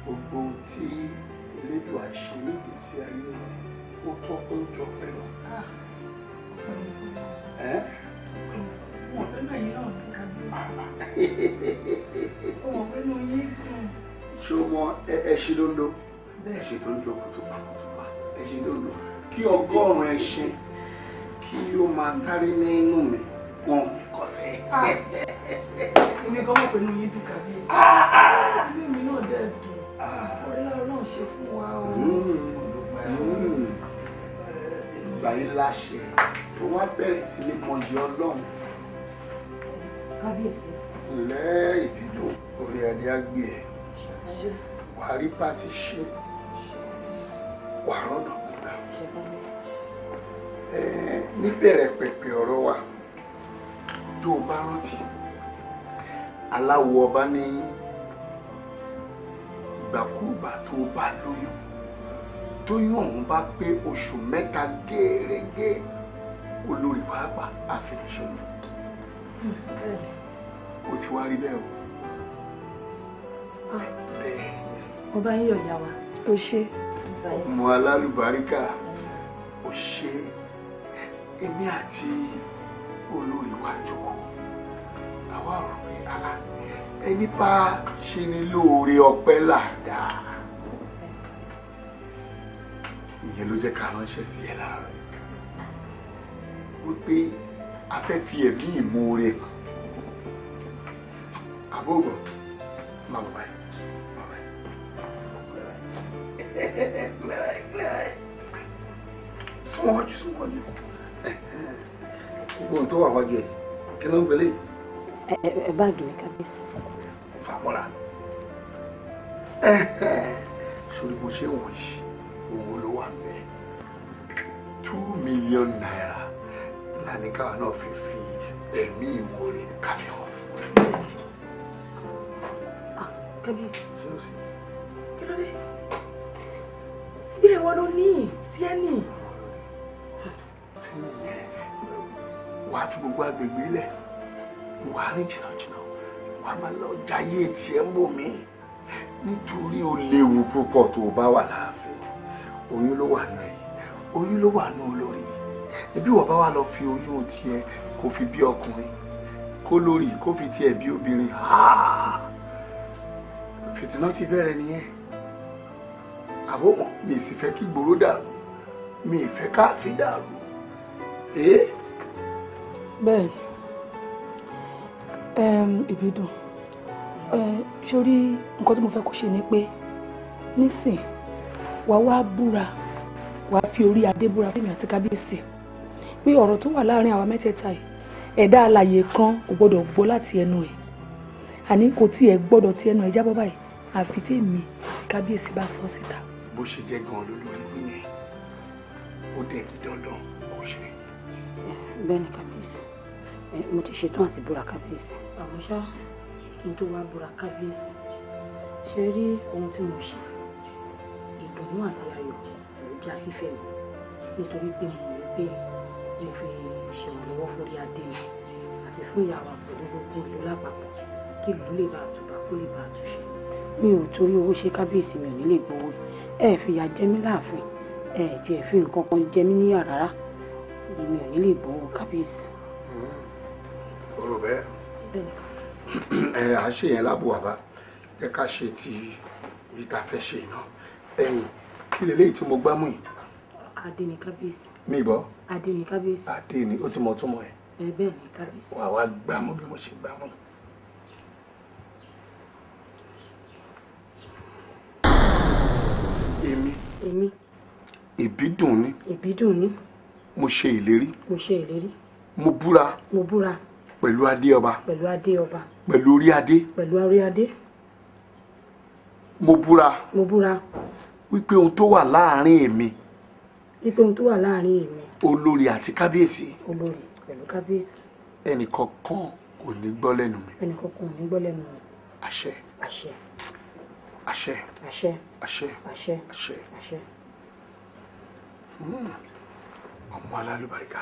Gbogbo ohun tí Elédùà ṣe nígbèésí ayé rẹ̀ ó tọ́pẹ́ ó jọpẹ́ lọ. Mo fẹ́ náà yín náà ní kábíyèsí. Ó mọ̀ pé inú yín dùn. Ṣé o mọ ẹṣin ló ń lo? Ẹṣin tó ń lo kùtùpà kùtùpà, ẹṣin ló ń lo. Kí 100 ẹṣin kí ó máa sáré nínú mi, wọn ò ní kọsẹ̀. Èmi gan mọ̀ pé inú yín dùn kábíyèsí. Inú mi náà dẹ̀ dùn. Orí lára náà ṣe fún wa o. Ìgbà yìí láṣẹ tó wá bẹ̀rẹ̀ sí ní mọyì Ọlọ́run. Kábíyèsí. Ǹlẹ́ ìbídùn, orí adé á gbé ẹ. Wàá rí bá ti ṣe, wàá rọ́nà gbígbà. Níbẹ̀rẹ̀ pẹ̀pẹ̀ ọ̀rọ̀ wa, tó o bá rántí, aláwo ọba ní ìgbàkúùgbà tó o bá lóyún, tóyún ọ̀hún bá pé oṣù 3 gẹ́rẹ́gẹ́, olórí pàápàá àfẹnusọ́nù. Ó ti wá rí bẹ́ẹ̀ o. Bẹ́ẹ̀. Ọba yín yọ̀ ìyá wa. Ó ṣe. Ọmọ alálùbáríkà, ó ṣe. Èmi àti olórí wa jókòó, àwa rò pé ẹni bá ṣe ni lóore ọpẹ́ làdá. Ìyẹn ló jẹ́ ká ránṣẹ́ sí ẹ láàárọ̀ wípé a fẹ́ fi ẹ̀mí ìmoore hàn. Àbóbọ̀ máa bọ̀ báyìí, máa báyìí. Súnmọ́jú, súnmọ́jú. Gbogbo ohun tó wà wájú ẹ̀, kí ló ń gbélé? Ẹ báàgì ní kábíyèsí. Fàmọ́ra. Sórí bó ṣe ń wò yìí, owó ló wà ńbẹ̀. 2 million naira lani káwa náà fi ẹ̀mí ìmoore káfí hàn. Kábíyèsí. Ṣé o sì? Kí ló dé? Bí ẹ̀wọ̀n ló ní tí ẹ ní. Wàá fi gbogbo agbègbè lẹ̀, wàá rìn jìnnàjìnnà, wàá máa lọ jayé tiẹ̀ ń bò mí. Nítorí ó léwu púpọ̀ tó o bá wà láàfin. Oyún ló wà nù ẹ̀, oyún ló wà nù olórí. Ẹbí wọ́n bá wà lọ fi oyún tiẹ̀ kó fi bí ọkùnrin, kó lórí kó fi tiẹ̀ bí obìnrin. Fìtínà ti bẹ̀rẹ̀ nìyẹn. Àbọ̀mọ̀ mi sì fẹ́ kí gbòòrò dàrú, mi ì fẹ́ káàfin dàrú. Bẹ́ẹ̀ni, Ìbídùn, sórí nǹkan tí mo fẹ́ kó ṣe ni pé nísìn wàá wá búra, wàá fi orí adé búra fún èmi àti kábíyèsí pé ọ̀rọ̀ tó wà láàrin àwa mẹ́tẹ̀ẹ̀ta yìí, ẹ̀dá alààyè kan kò gbọ́dọ̀ gbọ́ láti ẹnu ẹ̀. Àní kò tiẹ̀ gbọ́dọ̀ ti ẹnu ẹ̀ jábọ́ báyìí, àfi tèmi kábíyèsí bá sọ síta. Bó ṣe jẹ́ gan-an lólórí wí yẹn, ó dẹ̀ di dandan kó ṣe. Bẹ́ẹ̀ ni kábíyèsí, mo ti ṣetán àti búra kábíyèsí. Àmọ́ ṣá, kí n tó wá búra kábíyèsí, ṣe rí ohun tí mo ṣe, ìdùnnú àti ayọ̀ ló já sí fẹ̀mí, nítorí pé mo mọ̀ pé mo fi ṣèrànlọ́wọ́ fórí adé mi àti fún ìyá wa pẹ̀lú gbogbo ìlú lápapọ̀, kí ìlú lè bá àtúbà kó lè bá àtúnṣe. Mi ò torí owó ṣe kábíyèsí, mi ò ní lè gbowó. Ẹ fìyà jẹ mí láàfin, ẹ tiẹ̀ fi nǹkan kan jẹ mí níyà rárá, mi ò ní lè gbowó kábíyèsí. Ọ̀rọ̀ bẹ́ẹ̀ ẹ à ṣe yẹn lábò àbá, ẹ ká ṣe ti ìta fẹ́ ṣe iná ẹ̀yìn. Kí Kí leléyìí tí mo gbá mú yìí? Adé ni, kábíyèsí. Mi gbọ́. Adé ni, kábíyèsí. Adé ni, ó sì mọ túmọ̀ ẹ̀. Ẹ bẹ́ẹ̀ ni, kábíyèsí. Wà wá gbá mú bí mo ṣe gbá mú. Èmi. Èmi. Ìbídùn ni. Ìbídùn ni. Mo ṣe ìlérí. Mo ṣe ìlérí. Mo búra. Mo búra. Pẹ̀lú adé ọba. Pẹ̀lú adé ọba. Pẹ̀lú orí adé. Pẹ̀lú orí adé. Mo búra. Mo búra. Wípé ohun tó wà láàárín èmi. Wípé ohun tó wà láàárín èmi. Olórí àti kábíyèsí. Olórí pẹ̀lú kábíyèsí. Ẹnìkankan kò ní gbọ́ lẹ́nu mi. Ẹnìkankan ò ní gbọ́ lẹ́nu mi. Àṣẹ. Àṣẹ. Àṣẹ. Àṣẹ. Àṣẹ. Àṣẹ. Àṣẹ. Àṣẹ. Ọmọ alálùbáríkà,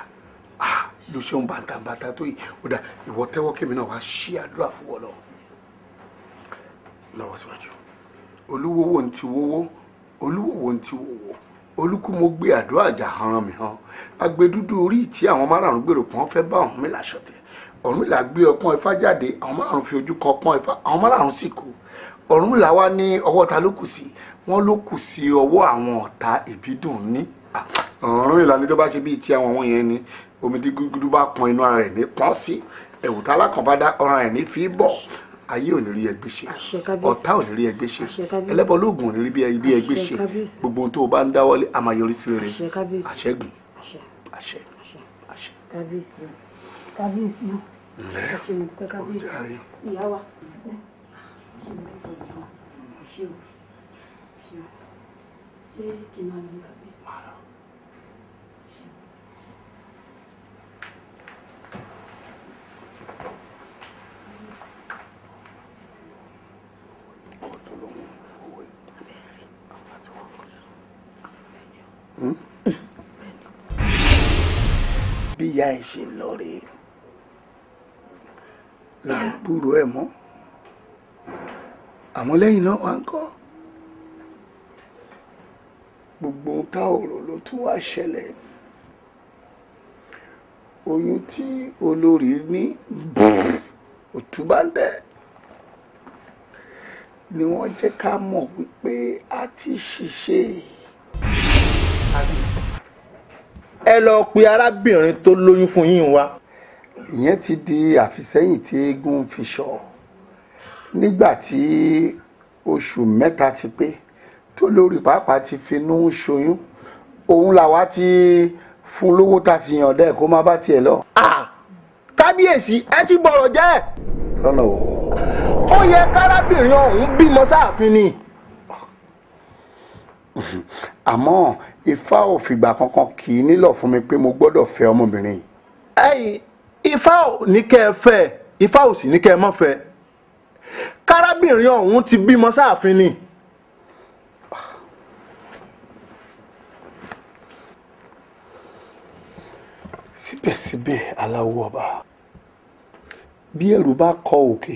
ah, ló ṣeun bàtàbàtà tó yìí. Ó dà, ìwọ tẹ́wọ́ kémi náà wá ṣí àdúrà fún wọn lọ. Lọ́wọ́ síwájú. Olúwowó ń ti wówó, olúwowó ń ti wòwò, olúkú mo gbé àdúrà àjà hanran mi hàn. Agbẹdúdú orí tí àwọn márààrún gbèrò pọ́n fẹ́ bá Ọ̀rúnmìlà ṣọ̀tẹ̀. Ọ̀rúnmìlà gbé ọpọ́n Ifá jáde, àwọn márààrún fi ojú kan ọpọ́n Ifá, àwọn márààrún sì kú. Ọ̀rúnmìlà wá ní ọwọ́ ta ló kù sí? Wọ́n ló kù sí ọwọ́ àwọn ọ̀tá Ìbídùn ní. Ọ̀rúnmìlà ní tó bá ṣe bíi ti àwọn wọ̀nyẹn ni omi tí gúgúdú bá pọn inú ara rẹ̀ ní pọ́n sí, ẹ̀wù tálákàn bá dá ọ̀ràn rẹ̀ ní fi bọ̀. Ayé ò ní rí ẹgbẹ́ ṣe, ọ̀tá ò ní rí ẹgbẹ́ ṣe, ẹlẹ́bọlóògùn ò ní rí bí ẹgbẹ́ ṣe. Gbogbo ohun tó o bá ń dáwọ́lé a máa yọrí sí rere. Àṣẹ́gun. Àṣẹ. Àṣẹ. Kábíyèsí o, kábíyèsí o, ẹ ṣé mo dúpẹ́, kábíyèsí. Ìyá wa, ẹ ṣé mo dúpẹ́, ìyá wa, ẹ ṣé o, ẹ ṣé o. Ṣé kí n máa lọ ní kábíyèsí? Bí ìyá ẹ ṣe lọ rèé là ń gbúrò ẹ mọ́, àmọ́ lẹ́yìn náà wà ń kọ́ gbogbo ohun tá ò rò ló tún wá ṣẹlẹ̀. Oyún tí olórí ní òtúbá ń tẹ̀ ni wọ́n jẹ́ ká mọ̀ wípé a ti ṣiṣẹ́. Ẹ lọ pe arábìnrin tó lóyún fún yín wá. Ìyẹn ti di àfisẹ́yìn tí eégún fi sọ nígbà tí oṣù 3 ti pé tó lórí pàápàá ti finú ṣoyún. Òun làwa ti fún lówó tá a sì yàn dẹ́ kó má bá tiẹ̀ lọ. Kábíyèsí, ẹ ti bọ̀rọ̀ jẹ́. Lọ́nà wo? Ó yẹ kárábìnrin ọ̀hún bímọ sáàfin ni. Àmọ́ Ifá ò fìgbà kankan kì í nílọ̀ fún mi pé mo gbọ́dọ̀ fẹ́ ọmọbìnrin yìí. Ẹ̀yin, Ifá ò ní kẹ́ ẹ fẹ́, Ifá ò sì ní kẹ́ ẹ má fẹ́. Kárábìnrin ọ̀hún ti bímọ sáàfin ni. Síbẹ̀síbẹ̀, aláwọ̀ ọba, bí ẹrù bá kọ òkè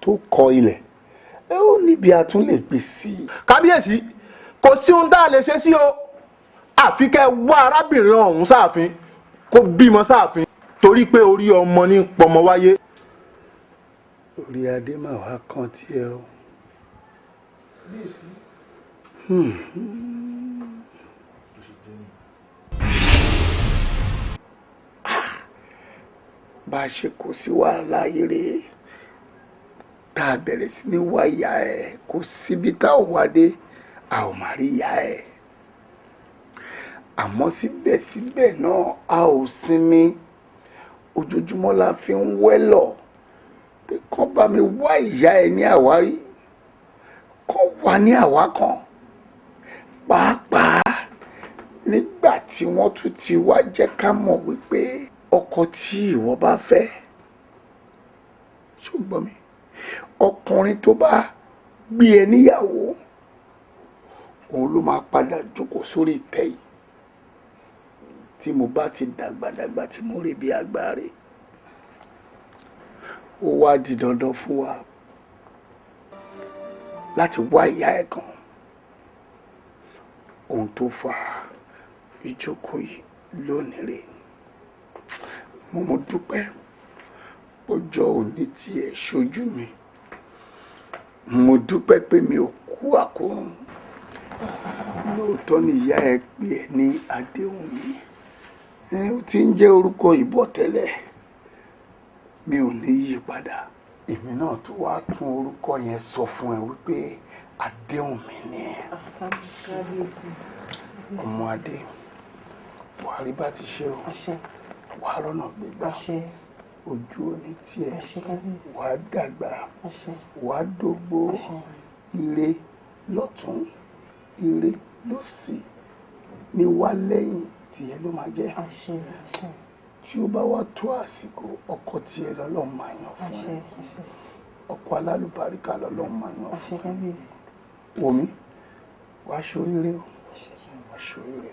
tó kọ ilẹ̀, ẹ ó níbi a tún lè gbé sí i. Kábíyèsí, kò sí ohun tá a lè ṣe sí o, àfi kẹ́ wá arábìnrin ọ̀hún sáàfin kó bímọ sáàfin, torí pé orí ọmọ ní pọmọ wáyé. Orí adé mà wá kan tiẹ̀ o. Bá a ṣe kò sí wàhálà eré tá a bẹ̀rẹ̀ sí ní wá ìyá ẹ̀, kò síbi tá ò wá dé, a ò má rí ìyá ẹ̀. Àmọ́ síbẹ̀síbẹ̀ náà a ò sinmi, ojoojúmọ́ la fi ń wẹ́lọ̀ pé kán bá mi wá ìyá ẹ̀ ní àwárí, kán wá ní àwákan. Pàápàá nígbà tí wọ́n tún ti wá jẹ́ ká mọ̀ wípé ọkọ tí ìwọ bá fẹ́, ṣùgbọ́n mi, ọkùnrin tó bá gbé ẹ níyàwó, òun ló máa padà jókòó sórí ìtẹ́ yìí. Tí mo bá ti dàgbàdàgbà tí mo rí bí agbáre, ó wá di dandan fún wa láti wá ìyá ẹ̀ kan. Ohun tó fa ìjókòó yìí lónìí rèé. Mo dúpẹ́ ọjọ́ òní tí ẹ ṣojú mi. Mo dúpẹ́ pé mi ò kú àkórùn. Lóòótọ́ ni ìyá ẹ pè ẹ́ ní Adéwùnmí. Ó ti ń jẹ́ orúkọ ìbọ̀ tẹ́lẹ̀. Mi ò ní yí padà. Èmi náà tún wá tún orúkọ yẹn sọ fún ẹ wípé Adéwùnmí ni ẹ. Ọmọ Adé, wàá rí bá ti ṣe o. Wàá rọ́nà gbégbá. Ojú òní tiẹ̀, wàá dàgbà, wàá dógbó, ire lọ́tún, ire lósì, ní wá lẹ́yìn tiẹ̀ ló máa jẹ́. Tí ó bá wá tó àsìkò, ọkọ tiẹ̀ lọ́lọ́run máa yàn fún ẹ. Ọkọ alálùbáríkà lọ́lọ́run máa yàn fún ẹ. Wòmí, wàá ṣoríire o, wàá ṣoríire.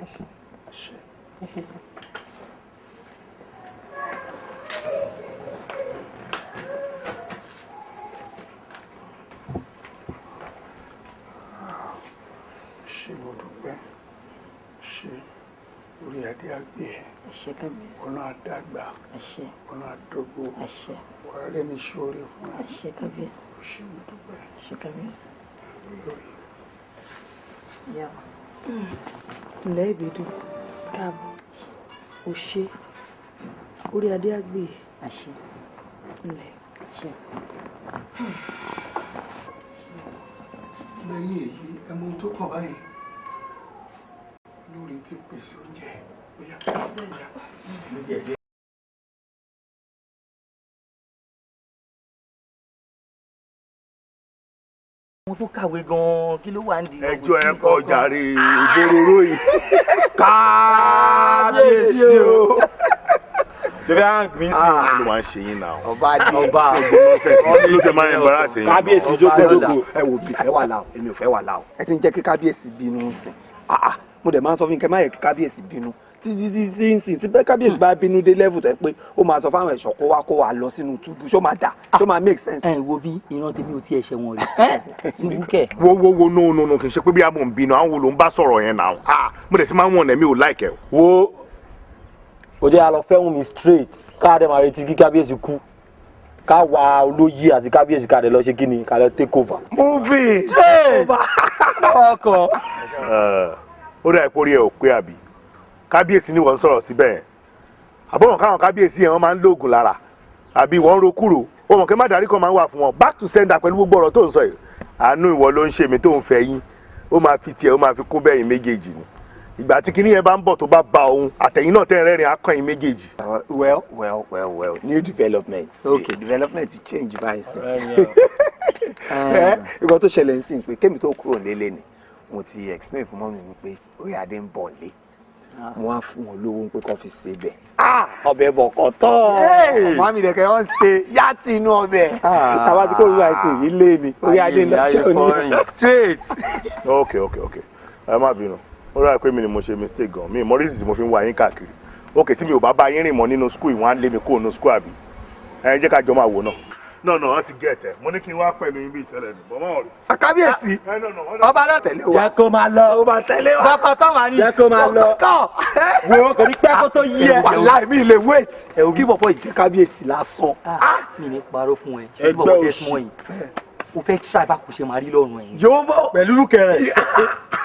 Àṣẹ. Ṣé mo dúpẹ́, ṣé orí adé àgbè ẹ, ọ̀nà àdàgbà, ọ̀nà àdógbò, wàá rẹ́ni ṣoore fún ẹ. Ṣé mo dúpẹ́. Ǹlẹ́ ìbídùn, káàbọ̀, o ṣé, orí adé àgbè ẹ. Ǹlẹ́. Lẹ́yìn èyí, ẹ mọ ohun tó kàn báyìí lórí ti pèsè oúnjẹ. Bóyá bóyá. Àwọn tó kàwé gan-an kí ló wà ń di. Ẹjọ́ ẹ kọ jàre ìgboro yìí. Kábíyèsí o. Ṣé fẹ́ hàn mí sí? Ló máa ń ṣe yín náà. Ọba adé ọba ló ti máa ń embarrass yín. Kábíyèsí jókòó jókòó. Ẹ wò bí fẹ́ wà láò, èmi ò fẹ́ wà láò. Ẹ ti ń jẹ́ kí kábíyèsí bínú sìn. Mo dẹ̀ máa ń sọ fún yín kẹ́ má yẹ kí kábíyèsí bínú. Títí tí ń sìn tí bẹ́ẹ̀ kábíyèsí bá bínú dé level tó yẹ pé ó máa sọ fáwọn ẹ̀ṣọ́ kó wá lọ sínú túbú, ṣó máa dà, ṣó máa make sense. Ẹ wo bí ìran tèmi ò tiẹ̀ ṣẹ̀wọ̀n rí. Túbú kẹ̀. Wo wo wo no no no, kì í ṣe pé bí a mò ń bínú, àwọn wo ló ń bá sọ̀rọ̀ yẹn náà. Mo dẹ̀ sì máa ń wọ̀n ẹ̀mí ò láìkẹ́. Wo kò jẹ́ àlọ́ fẹ́ Wùnmí straight, káàdé máa retí kí kábíyèsí kú, ká wá olóyè àti kábíyèsí káàdé lọ ṣe kí ni, ká lọ take over. Movie. Ọkọ. Ó dà ipò orí ẹ ò pé àbí kábíyèsí ni wọ́n ń sọ̀rọ̀ síbẹ̀ yẹn, àbọ̀wọ̀n káwọn kábíyèsí yẹn wọ́n máa ń lóògùn lára àbí wọ́n ń ro kúrò, ó mọ̀ kí má darí kan máa ń wà fún wọn back to sender pẹ̀lú gbogbo ọ̀rọ̀ tó ń sọ yìí. Àánú ìwọ ló ń ṣe mí tó ń fẹ́ yín, ó máa fi tiẹ̀ ó máa fi kó bẹ́yìn méjèèjì ni. Ìgbà tí kinní yẹn bá ń bọ̀ tó bá ba òun àtẹ̀yìn náà tẹ́ rẹ́rìn akọ́yìn méjèèjì. Well well well well, new development. Okay, development change báyìí sí. Nǹkan tó ṣẹlẹ̀ ń sìn pé kémi tó kúrò lélẹ̀ ni mo ti explain fún mọ́mí mi pé orí adé ń bọ̀ lé, mo á fún wọn lówó pé kó fi ṣe bẹ̀. Ọbẹ̀ bọ̀kọ̀tọ̀ màmí dẹ̀kẹ́ wọ́n ṣe yàtì inú ọbẹ̀ tàbá tí kò rí àìsàn yìí lé ni orí adé ń lọ jẹ́ òní. Straight. Ok ok ok, ẹ má bínú, ó rà pé mi ni mo ṣe mistake gan, mi mọ reason tí mo fi ń wá yín káàkiri. Ok, tí mi ò bá bá yín rìn mọ́ nínú school, ìwọ̀n á lé mi kúrò nínú school àbí ẹ jẹ́ ká jọ máa wò náà. No no, wọ́n ti get ẹ̀, mo ní kí n wá pẹ̀lú yín bí ìtẹ́lẹ̀ ni bọ́mọ́ ọ̀rẹ́. Kábíyèsí ọba náà tẹ̀lé wa, jẹ́ kó máa lọ, ọba tẹ̀lé wa, bàbá tó wà ní jẹ́ kó máa lọ, wo kò ní pẹ́ kó tó yí ẹ. Wàláì mi lè wait kí bọ̀bọ̀ ìjẹ́ kábíyèsí lásán. Mi ní parọ́ fún ẹ, ṣé bọ̀bọ̀ tẹ̀ sún ẹ̀yìn o fẹ́ tíra bá kò ṣe máa rí lọ́rùn ẹ̀yìn. Yóò bọ̀ pẹ̀lú kẹrẹ.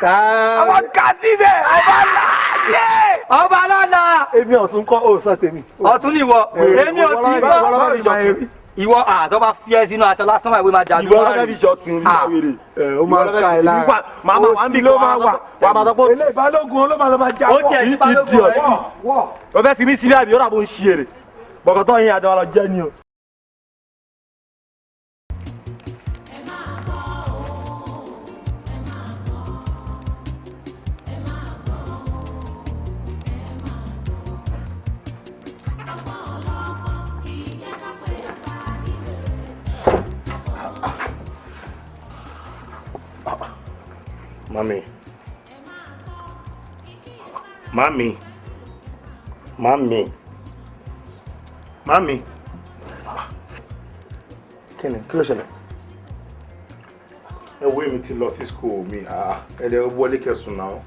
Àwọn ká síbẹ̀ ọba láàyè. Ọba lọ́la. Èmi ọ̀tún kọ́ ó sọ tèmi. Ọ̀tún ni ìwọ, èmi ò tí gbọ́. Ìwọ àtọ́ bá fi ẹ́ sínú aṣọ lásán báyìí máa dàbí. Ìwọ lọ́fẹ́ fi ṣọ̀tún rí wèrè. Ó máa ń ká ẹ lára. Òsì ló máa wà. Wà máa sọ pé ilé ìbálògùn ló máa lọ máa já wọ̀. Ó tiẹ̀ ní balógun rẹ̀ sí. O fẹ́ fi mí sílẹ̀ àbí ó rà bó ń ṣe èrè. Bọ̀kọ̀tọ̀ yín àjọ lọ jẹ́ ni o. Mami. Mami. Mami. Mami. Kí ni? Kí ló ṣẹlẹ̀? Ẹ wo èmi ti lọ sí school mi, ẹ lè wọlé kẹsùn náà.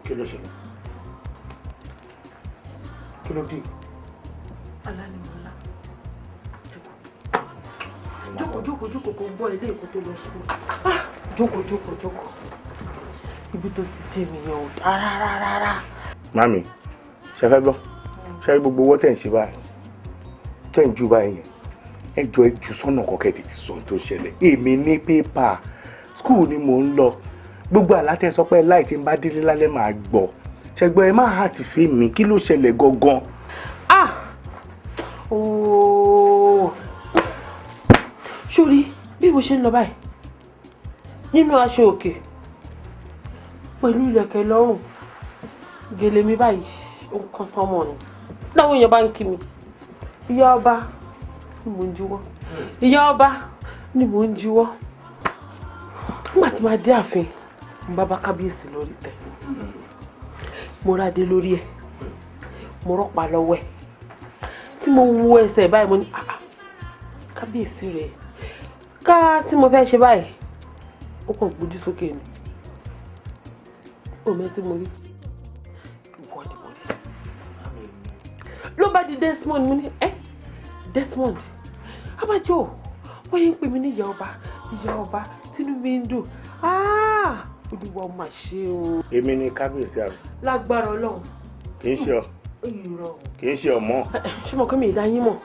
Kí ló ṣẹlẹ̀? Kí ló dé? Alánimọ̀lá. Jókòó jókòó jókòó kó gbọ́ ilé ìkó tó lọ sùn. Jókòó jókòó jókòó. Ibi tó ti jí mi yẹn ò dáa rárá rárá. Mami, ṣe fẹ́ gbọ́? Ṣe rí gbogbo owó tẹ̀ ń ṣe báyìí? Tẹ̀ ń jù báyìí yẹn. Ẹ jọ ẹ jù sọ́nà kọ̀kẹ́ tètè sọ tó ṣẹlẹ̀. Èmi ní pépà. Skúù ni mò ń lọ. Gbogbo àlá tẹ́ sọ pé láì tí ń bá délé lálẹ́ màá gbọ́. Ṣẹgbọ́n ẹ má hà tì fí mi, kí ló ṣẹlẹ̀ gangan? Ah! Ooo! Sórí bí mo ṣe ń lọ báyìí nínú aṣọ òkè pẹ̀lú ìlẹ̀kẹ̀ lọ́rùn gèlè mi báyìí ó ń kan sánmọ̀ ni láwọn èèyàn bá ń kí mi, ìyá ọba ni mò ń juwọ́, ìyá ọba ni mò ń juwọ́. Nígbà tí màá dé ààfin, mo bá bá kábíyèsí lórí tẹ̀, mo rádé lórí ẹ̀, mo rọ́pa lọ́wọ́ ẹ̀, tí mo wo ẹsẹ̀ báyìí mo ní àà kábíyèsí rẹ̀ ká tí mo fẹ́ ṣe báyìí, ó kàn gbójú sókè ni òmẹ tí mo rí ìwọ ni mo rí ló bá di Desmond. Mo ní ẹ Desmond abájọ wọ́n yẹn ń pè mí ní ìyá ọba, ìyá ọba, tínú mi ń dùn. Olúwa ó mà ṣe o. Èmi ni kábíyèsí àrùn. Lágbára Ọlọ́run. Kì í ṣe ọ. Irọ́. Kì í ṣe ọmọ. Ṣé mo kí mi ìdá yín mọ̀?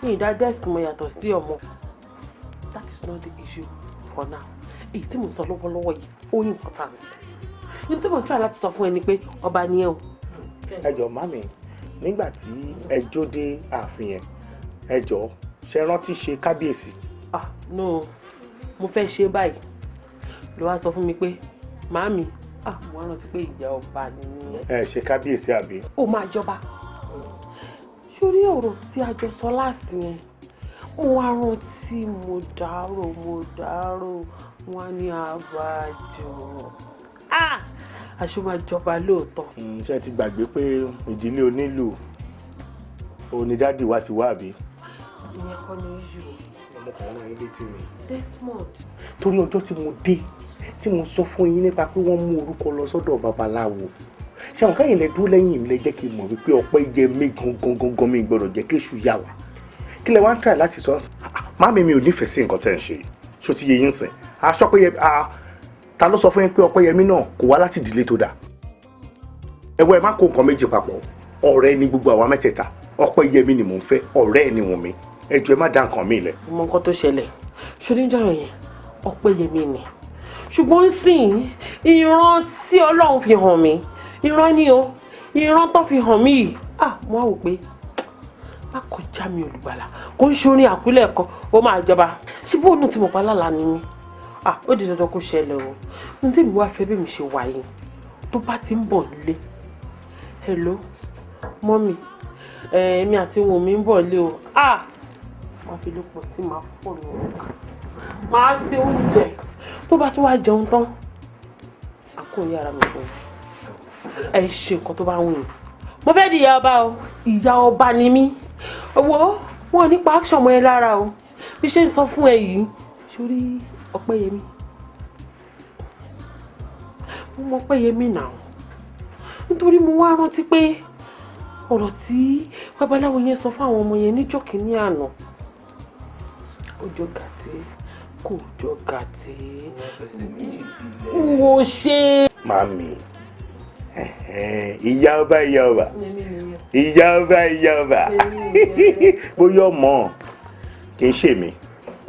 Mi ìdá Desmond yàtọ̀ sí ọmọ. That is not the issue for now. Èyí tí mo sọ lọ́wọ́lọ́wọ́ yìí ó important. Ní tí mo ń try láti sọ fún ẹ ni pé ọba ni ẹ o. Ẹ jọ̀ọ́ mami, nígbà tí ẹ jó dé ààfin yẹn, ẹ jọ̀ọ́ ṣe rántí ṣe kábíyèsí? Ah no, mo fẹ́ ṣe báyìí ló wá sọ fún mi pé màámi, ah mo wá rántí pé ìyá ọba ni mí. Ẹ ṣe kábíyèsí àbí? Ó máa jọba. Sórí ọ̀rọ̀ tí a jọ sọ láàsì yẹn, mo wá rántí, mo dárò mo dárò, wọn ní àbájọ. Ah! Àṣé máa jọba lóòótọ́. Ṣé ẹ ti gbàgbé pé ìdílé onílù onídádì wa ti wá àbí? Ìyẹn kọ́ ni issue. Ọmọkùnrin rán yín létí mi. Desmond. Torí ọjọ́ tí mo dé tí mo sọ fún yín nípa pé wọ́n mú orúkọ lọ sọ́dọ̀ babaláwo, ṣé àwọn káyìn lẹ dúró lẹ́yìn mi lẹ jẹ́ kí n mọ̀ wípé ọpẹ́ jẹ mí gangan gangan, mi gbọ́dọ̀ jẹ́ kéṣù yà wá. Kí lẹ wá ń try láti sọ? Màmí, mi ò nífẹ̀ẹ́ sí nǹkan tẹ́ ń ṣe yìí. Ṣó ti yé yín sìn? Aṣọ pé ta ló sọ fún yín pé Ọpẹ́yẹmí náà kò wá láti ìdílé tó dáa? Ẹ wọ, ẹ má kó nǹkan méjì papọ̀. Ọ̀rẹ́ ni gbogbo àwa mẹ́tẹ̀ẹ̀ta. Ọpẹ́yẹmí ni mò ń fẹ́, ọ̀rẹ́ ẹ̀ ni Wùnmí. Ẹ jọ̀ọ́ ẹ má dá nǹkan mi lẹ̀. Mo mọ nǹkan tó ṣẹlẹ̀ ṣoníjà yẹn, Ọpẹ́yẹmí ni, ṣùgbọ́n sìn ìran tí Ọlọ́run fi hàn mí, ìran ni o, ìran tó fi hàn mí yìí, ah mo wá wò pé má kọjá mi olùgbàlà kò ń ṣorin àkúlẹ̀ kan ó máa jọba. Ṣé bóun náà ti mọ̀ pa lálàá ni mí? Ah ó di dandan kó ṣẹlẹ̀ o. Ní tí mi wá fẹ́ bí mi ṣe wà yìí, tó bá ti ń bọ̀ nílé, hello mọ́mì, èmi àti Wùnmí ń bọ̀ lé o. Ah máa fi lópọ̀ sí, máa fọ̀ ní ọkà, máa ṣe oúnjẹ, tó bá tún wá jẹun tán àkóyè yàrá mi fún ẹ ṣe nǹkan tó bá wù yín. Mo fẹ́ di ìyá ọba o, ìyá ọba ni mí. Owó wọn nípa action mọ́ ẹ lára o. Bí ṣe ń sọ fún ẹ yìí, sórí Ọpẹ́yẹmí, mo mọ Ọpẹ́yẹmí náà, nítorí mo wá rántí pé ọ̀rọ̀ tí babaláwo yẹn sọ fún àwọn ọmọ yẹn níjọ́ kìíní àná, ó jọ gàtí kò jọ gàtí n ò ṣe. Màmí, ìyá ọba, ìyá ọba, ìyá ọba, ìyá ọba, bóyá ọmọ kì í ṣe mi.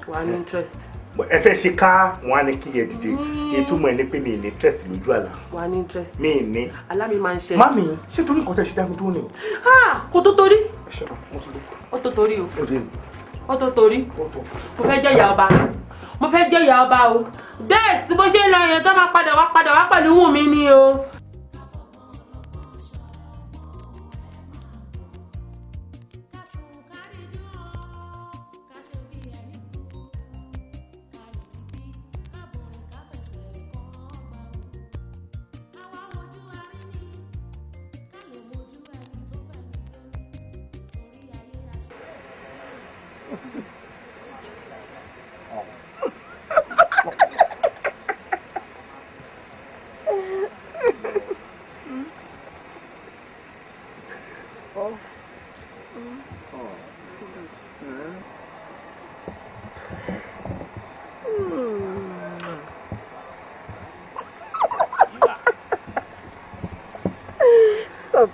Wà á ní interest. Ẹ fẹ́ ṣe ká wọn á ní kí ẹ dìde, ìtumọ̀ ẹ ní pé mi ì ní interest lójú àlá. Wà á ní interest. Mi ì ní. Alámi máa ń ṣe. Màmí, ṣé torí nǹkan tẹ́ ṣe dá mi dúró ni? Kò tó torí. Ẹ ṣe mo ti lọ. Ó tó torí o. Ó dé mi. Ó tó torí. Mo fẹ́ jẹ́ ìyá ọba. Mo fẹ́ jẹ́ ìyá ọba o. Des bó ṣe ń lọ yẹn tó máa padà wá pẹ̀lú Wùnmí ni o.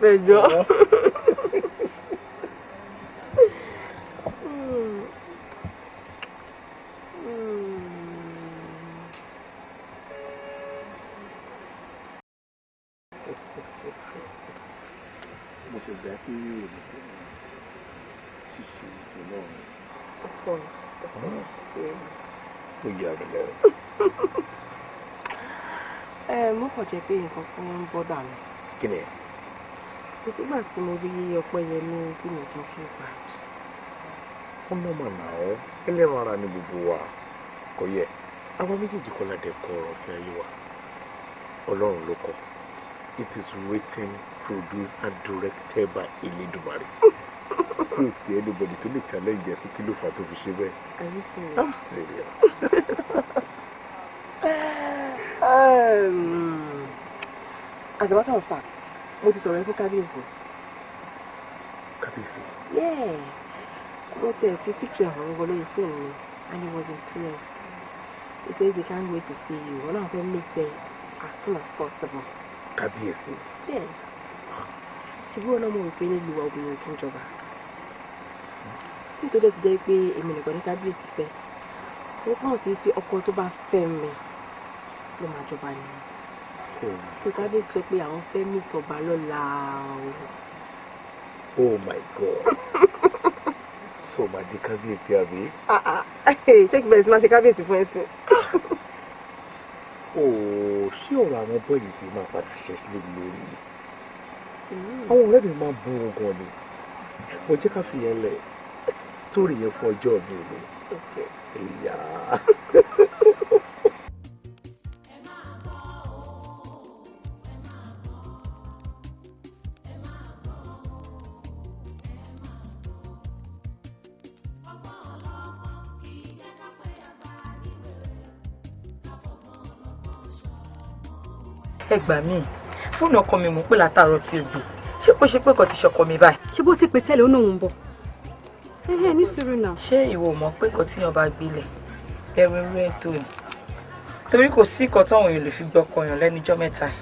fẹ́ jọ. Mo ṣe gbà pé èmi kò ní ṣíṣe ètò náà ni. Ó yà mí lẹ́nu. Ẹ mo kàn jẹ́ pé nǹkan kan ń bọ́dà mi. Kí ni ẹ? Kò sígbà tí mo rí Ọpẹ́yẹmí tí mi kì í feel bad. Ó nọ́mà náà ọ́, ẹlẹ́ran ara ni gbogbo wa. Kò yẹ. Àwa méjèèjì kọ́ la dẹ̀ kọ ọ̀rọ̀ fẹ́ ayé wa. Ọlọ́run ló kọ. It is written, produced and directed by Elédùmarè. Tí ò sí anybody tó lè challenge ẹ pé kí ló fà á tó fi ṣe bẹ́ẹ̀. Are you serious? I'm serious. As a matter of fact, mo ti sọ̀rọ̀ ẹ fún kábíyèsí. Kábíyèsí. Yeah. Mo tiẹ̀ fi picture hàn wọ́n lórí fóònù mi and he was impressed. He says he can't wait to see you. Wọ́n náà fẹ́ meet ẹ as soon as possible. Kábíyèsí. Yeah. Ṣé bí wọn náà mọ̀ wípé nílùú wa obìnrin ò kí ń jọba? Sísọ dẹ̀ ti jẹ́ pé èmi nìkan ní kábíyèsí fẹ́. Ó túmọ̀ sí pé ọkọ tó bá fẹ́ mi ló máa jọba nìyẹn. So kábíyèsí sọ pé àwọn fẹ́ meet ọba lọ́la o. Oh my God. So màá di kábíyèsí àbí? Ah ah, ṣé kí bẹ̀rẹ̀ sí máa ṣe kábíyèsí fún ẹ sí? Oh, ṣé ọ̀rọ̀ àwọn bọ́ọ̀lì sì máa padà ṣẹ́ lé mi lórí? Àwọn ọ̀rẹ́ mi máa ń bú wọn gan ni. Mo jẹ́ ká fi yẹn lẹ̀. Story yẹn fún ọjọ́ mi ni. Ìyá. Ẹ gbà mí, fóònù ọkọ mi mò ń pè látàárọ̀ tí o gbé. Ṣé kò ṣe pé kò ti ṣọkọ mi báyìí? Ṣé bó ti pè tẹ́lẹ̀ ó náà ń bọ̀? Ẹhẹ́, ní sùúrù náà. Ṣé ìwọ ò mọ̀ pé kò tíyan bá gbilẹ̀ ẹrù irú ẹ̀ tó ni? Torí kò sí nǹkan táwọn èèyàn lè fi gbọ́kọ yàn lẹ́nu ijọ́ mẹ́ta yìí.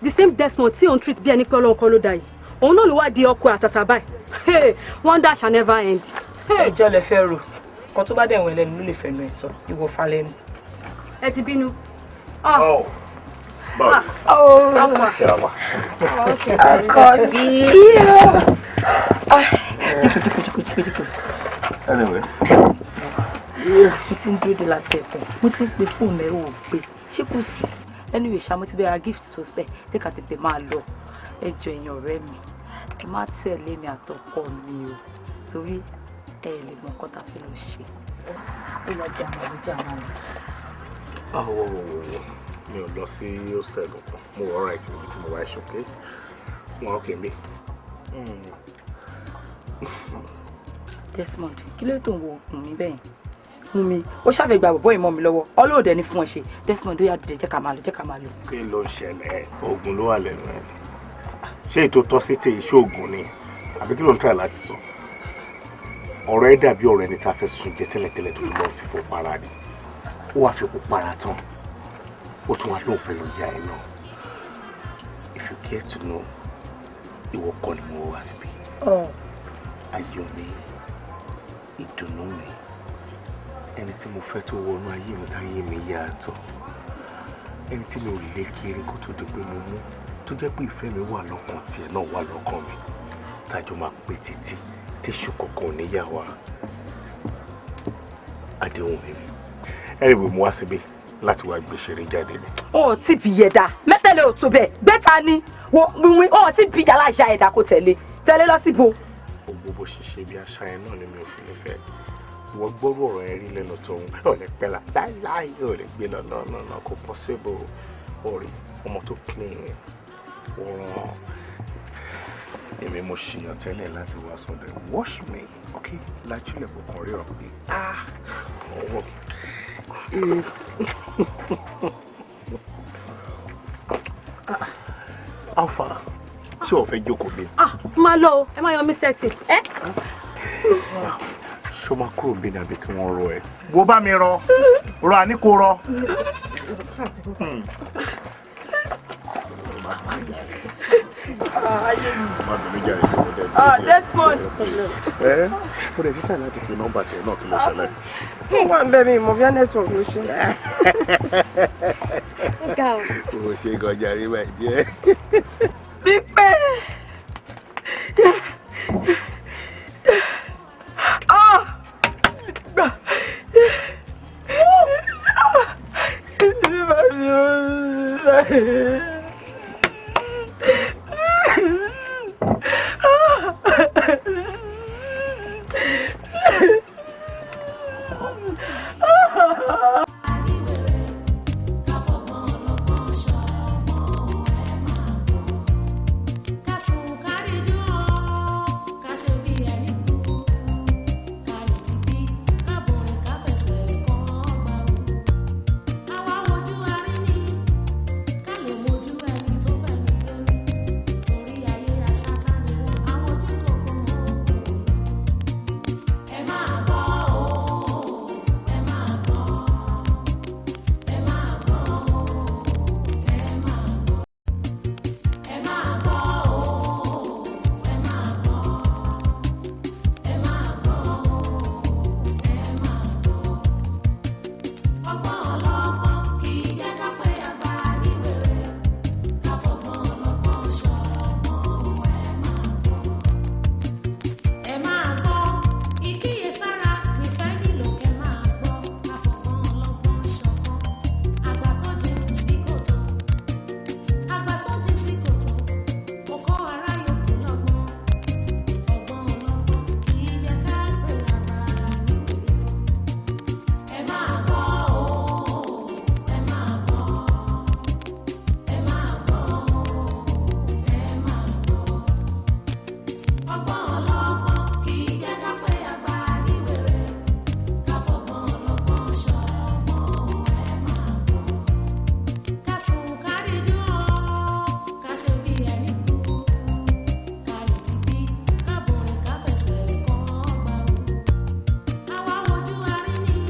The same Desmond tí òun treat bí ẹni pé Ọlọ́run kọ́ ló dá yìí, òun náà ló wá di ọkọ àtàtà báyìí. Hey, wonder shall never end. Ẹjọ́ lẹ fẹ́ rò, nǹkan tó bá dẹ̀ wọ̀n lẹ́nu ló lè fẹnu ẹ̀ sọ, ìwọ fa lẹ́nu. Ẹ ti bínú. Oh. Báwo ni? Ṣé wàá wà? Àkọ́bí. Jókòó, jókòó, jókòó, jókòó, jókòó. Anyway. Mo ti ń dúró de látẹ̀kùn, mo ti ń pe fóònù ẹ̀ ò gbé, ṣé kò sí? Anyway, ṣá mo ti bẹ̀rẹ̀ gift sọ́sẹ̀, jẹ́ ká tètè máa lọ. Ẹ jọ̀ọ́ ẹ̀yin ọ̀rẹ́ mi, ẹ má tẹ̀lé mi àtọkọ mi o, torí ẹ lè mọ nǹkan tá a fẹ́ lọ ṣe. Ó yá, jẹ́ àmàlú, jẹ́ àmàlú. Ah, whoa, whoa, whoa, whoa. Mi ò lọ sí hostel kankan. Mo wọ alright níbi tí mo wá ẹ̀ṣọ́ pé wọn okay mi. Desmond, kí ló tó ń wo òkun mi bẹ́ẹ̀? Mú mi, ó ṣàfẹ́ gba bọ̀bọ́ ìmọ̀ mi lọ́wọ́, ọlọ́ọ̀dẹ ni fún ọ ṣe. Desmond, ó yá dìde, jẹ́ ká máa lọ, jẹ́ ká máa lọ. Kí ló ń ṣẹlẹ̀? Oògùn ló wà lẹ́nu ẹ̀. Ṣé ètò tọ́ sí tèyí ṣé oògùn ni? Àbí kí ló ń try láti sọ? Ọ̀rọ̀ ẹ dàbí ọ̀rọ̀ ẹni tá a fẹ́ sun jẹ tẹ́lẹ̀tẹ́lẹ̀ tó tún lọ fífò para ni. Ó wàá fi kó para tán. Ó tún wá lóun fẹ́ lọ ya ẹ náà. If you care to know, ìwọ kọ́ ni mo wá síbí. Ayọ̀ mi, ìdùnnú mi, ẹni tí mo fẹ́ tó wọnú ayé mi táyé mi yàtọ̀, ẹni tí mi ò lé kiri kó tó di pé mo mú, tó jẹ́ pé ìfẹ́ mi wà lọ́kàn tiẹ̀ náà wà lọ́kàn mi, tájọ máa pé títí tíṣù kankan ò ní yà wá. Àdéhùn mi ni. Anyway, mo wá síbí láti wá gbé ṣeré jáde ni. Ó ti bí ẹ̀dá mẹ́tẹ̀lẹ̀ ò tó bẹ́ẹ̀ gbẹ́ta ni wọ́n ó ti bí yàrá ìyá ẹ̀dá kò tẹ̀lé tẹ̀lé lọ síbo. Gbogbo bó ṣe ṣe bí àṣà yẹn náà ni mi ò fi nífẹ̀ẹ́. Ìwọ gbọ́rọ̀ ọ̀rọ̀ ẹ rí lẹ́nu tọ̀hún, ò lè pẹ́ la láíláí, ò lè gbé lọ náà kò possible. Orí ọmọ tó clean ọ̀ràn èmi mo ṣìyàn tẹ́lẹ̀ láti wá sọ́dọ̀ ẹ̀. Wash me, okay? Lájúlẹ̀ kò kàn ríran pé ah ọwọ́. Alpha, ṣé o fẹ́ jókòó bí? Ah, máa lọ o, ẹ má yọ mí sẹ́tì. Ẹ́. Ṣé o máa kúrò bí ni àbí kí wọ́n rọ ẹ? Wo bá mi rọ, rọ àní kò rọ. Ayé mi. Má bínú jàre, kí mo dẹ̀. Ah, Desmond. Ẹ mo dẹ̀ títà láti fi nọ́mbà tiẹ̀ náà, kí ló ṣẹlẹ̀? Ó wà ń bẹ́ mi ìmọ̀ bí network ló ṣe. O ṣe gan jàre, máa jẹ́. Pípẹ́. Ah! Gbà.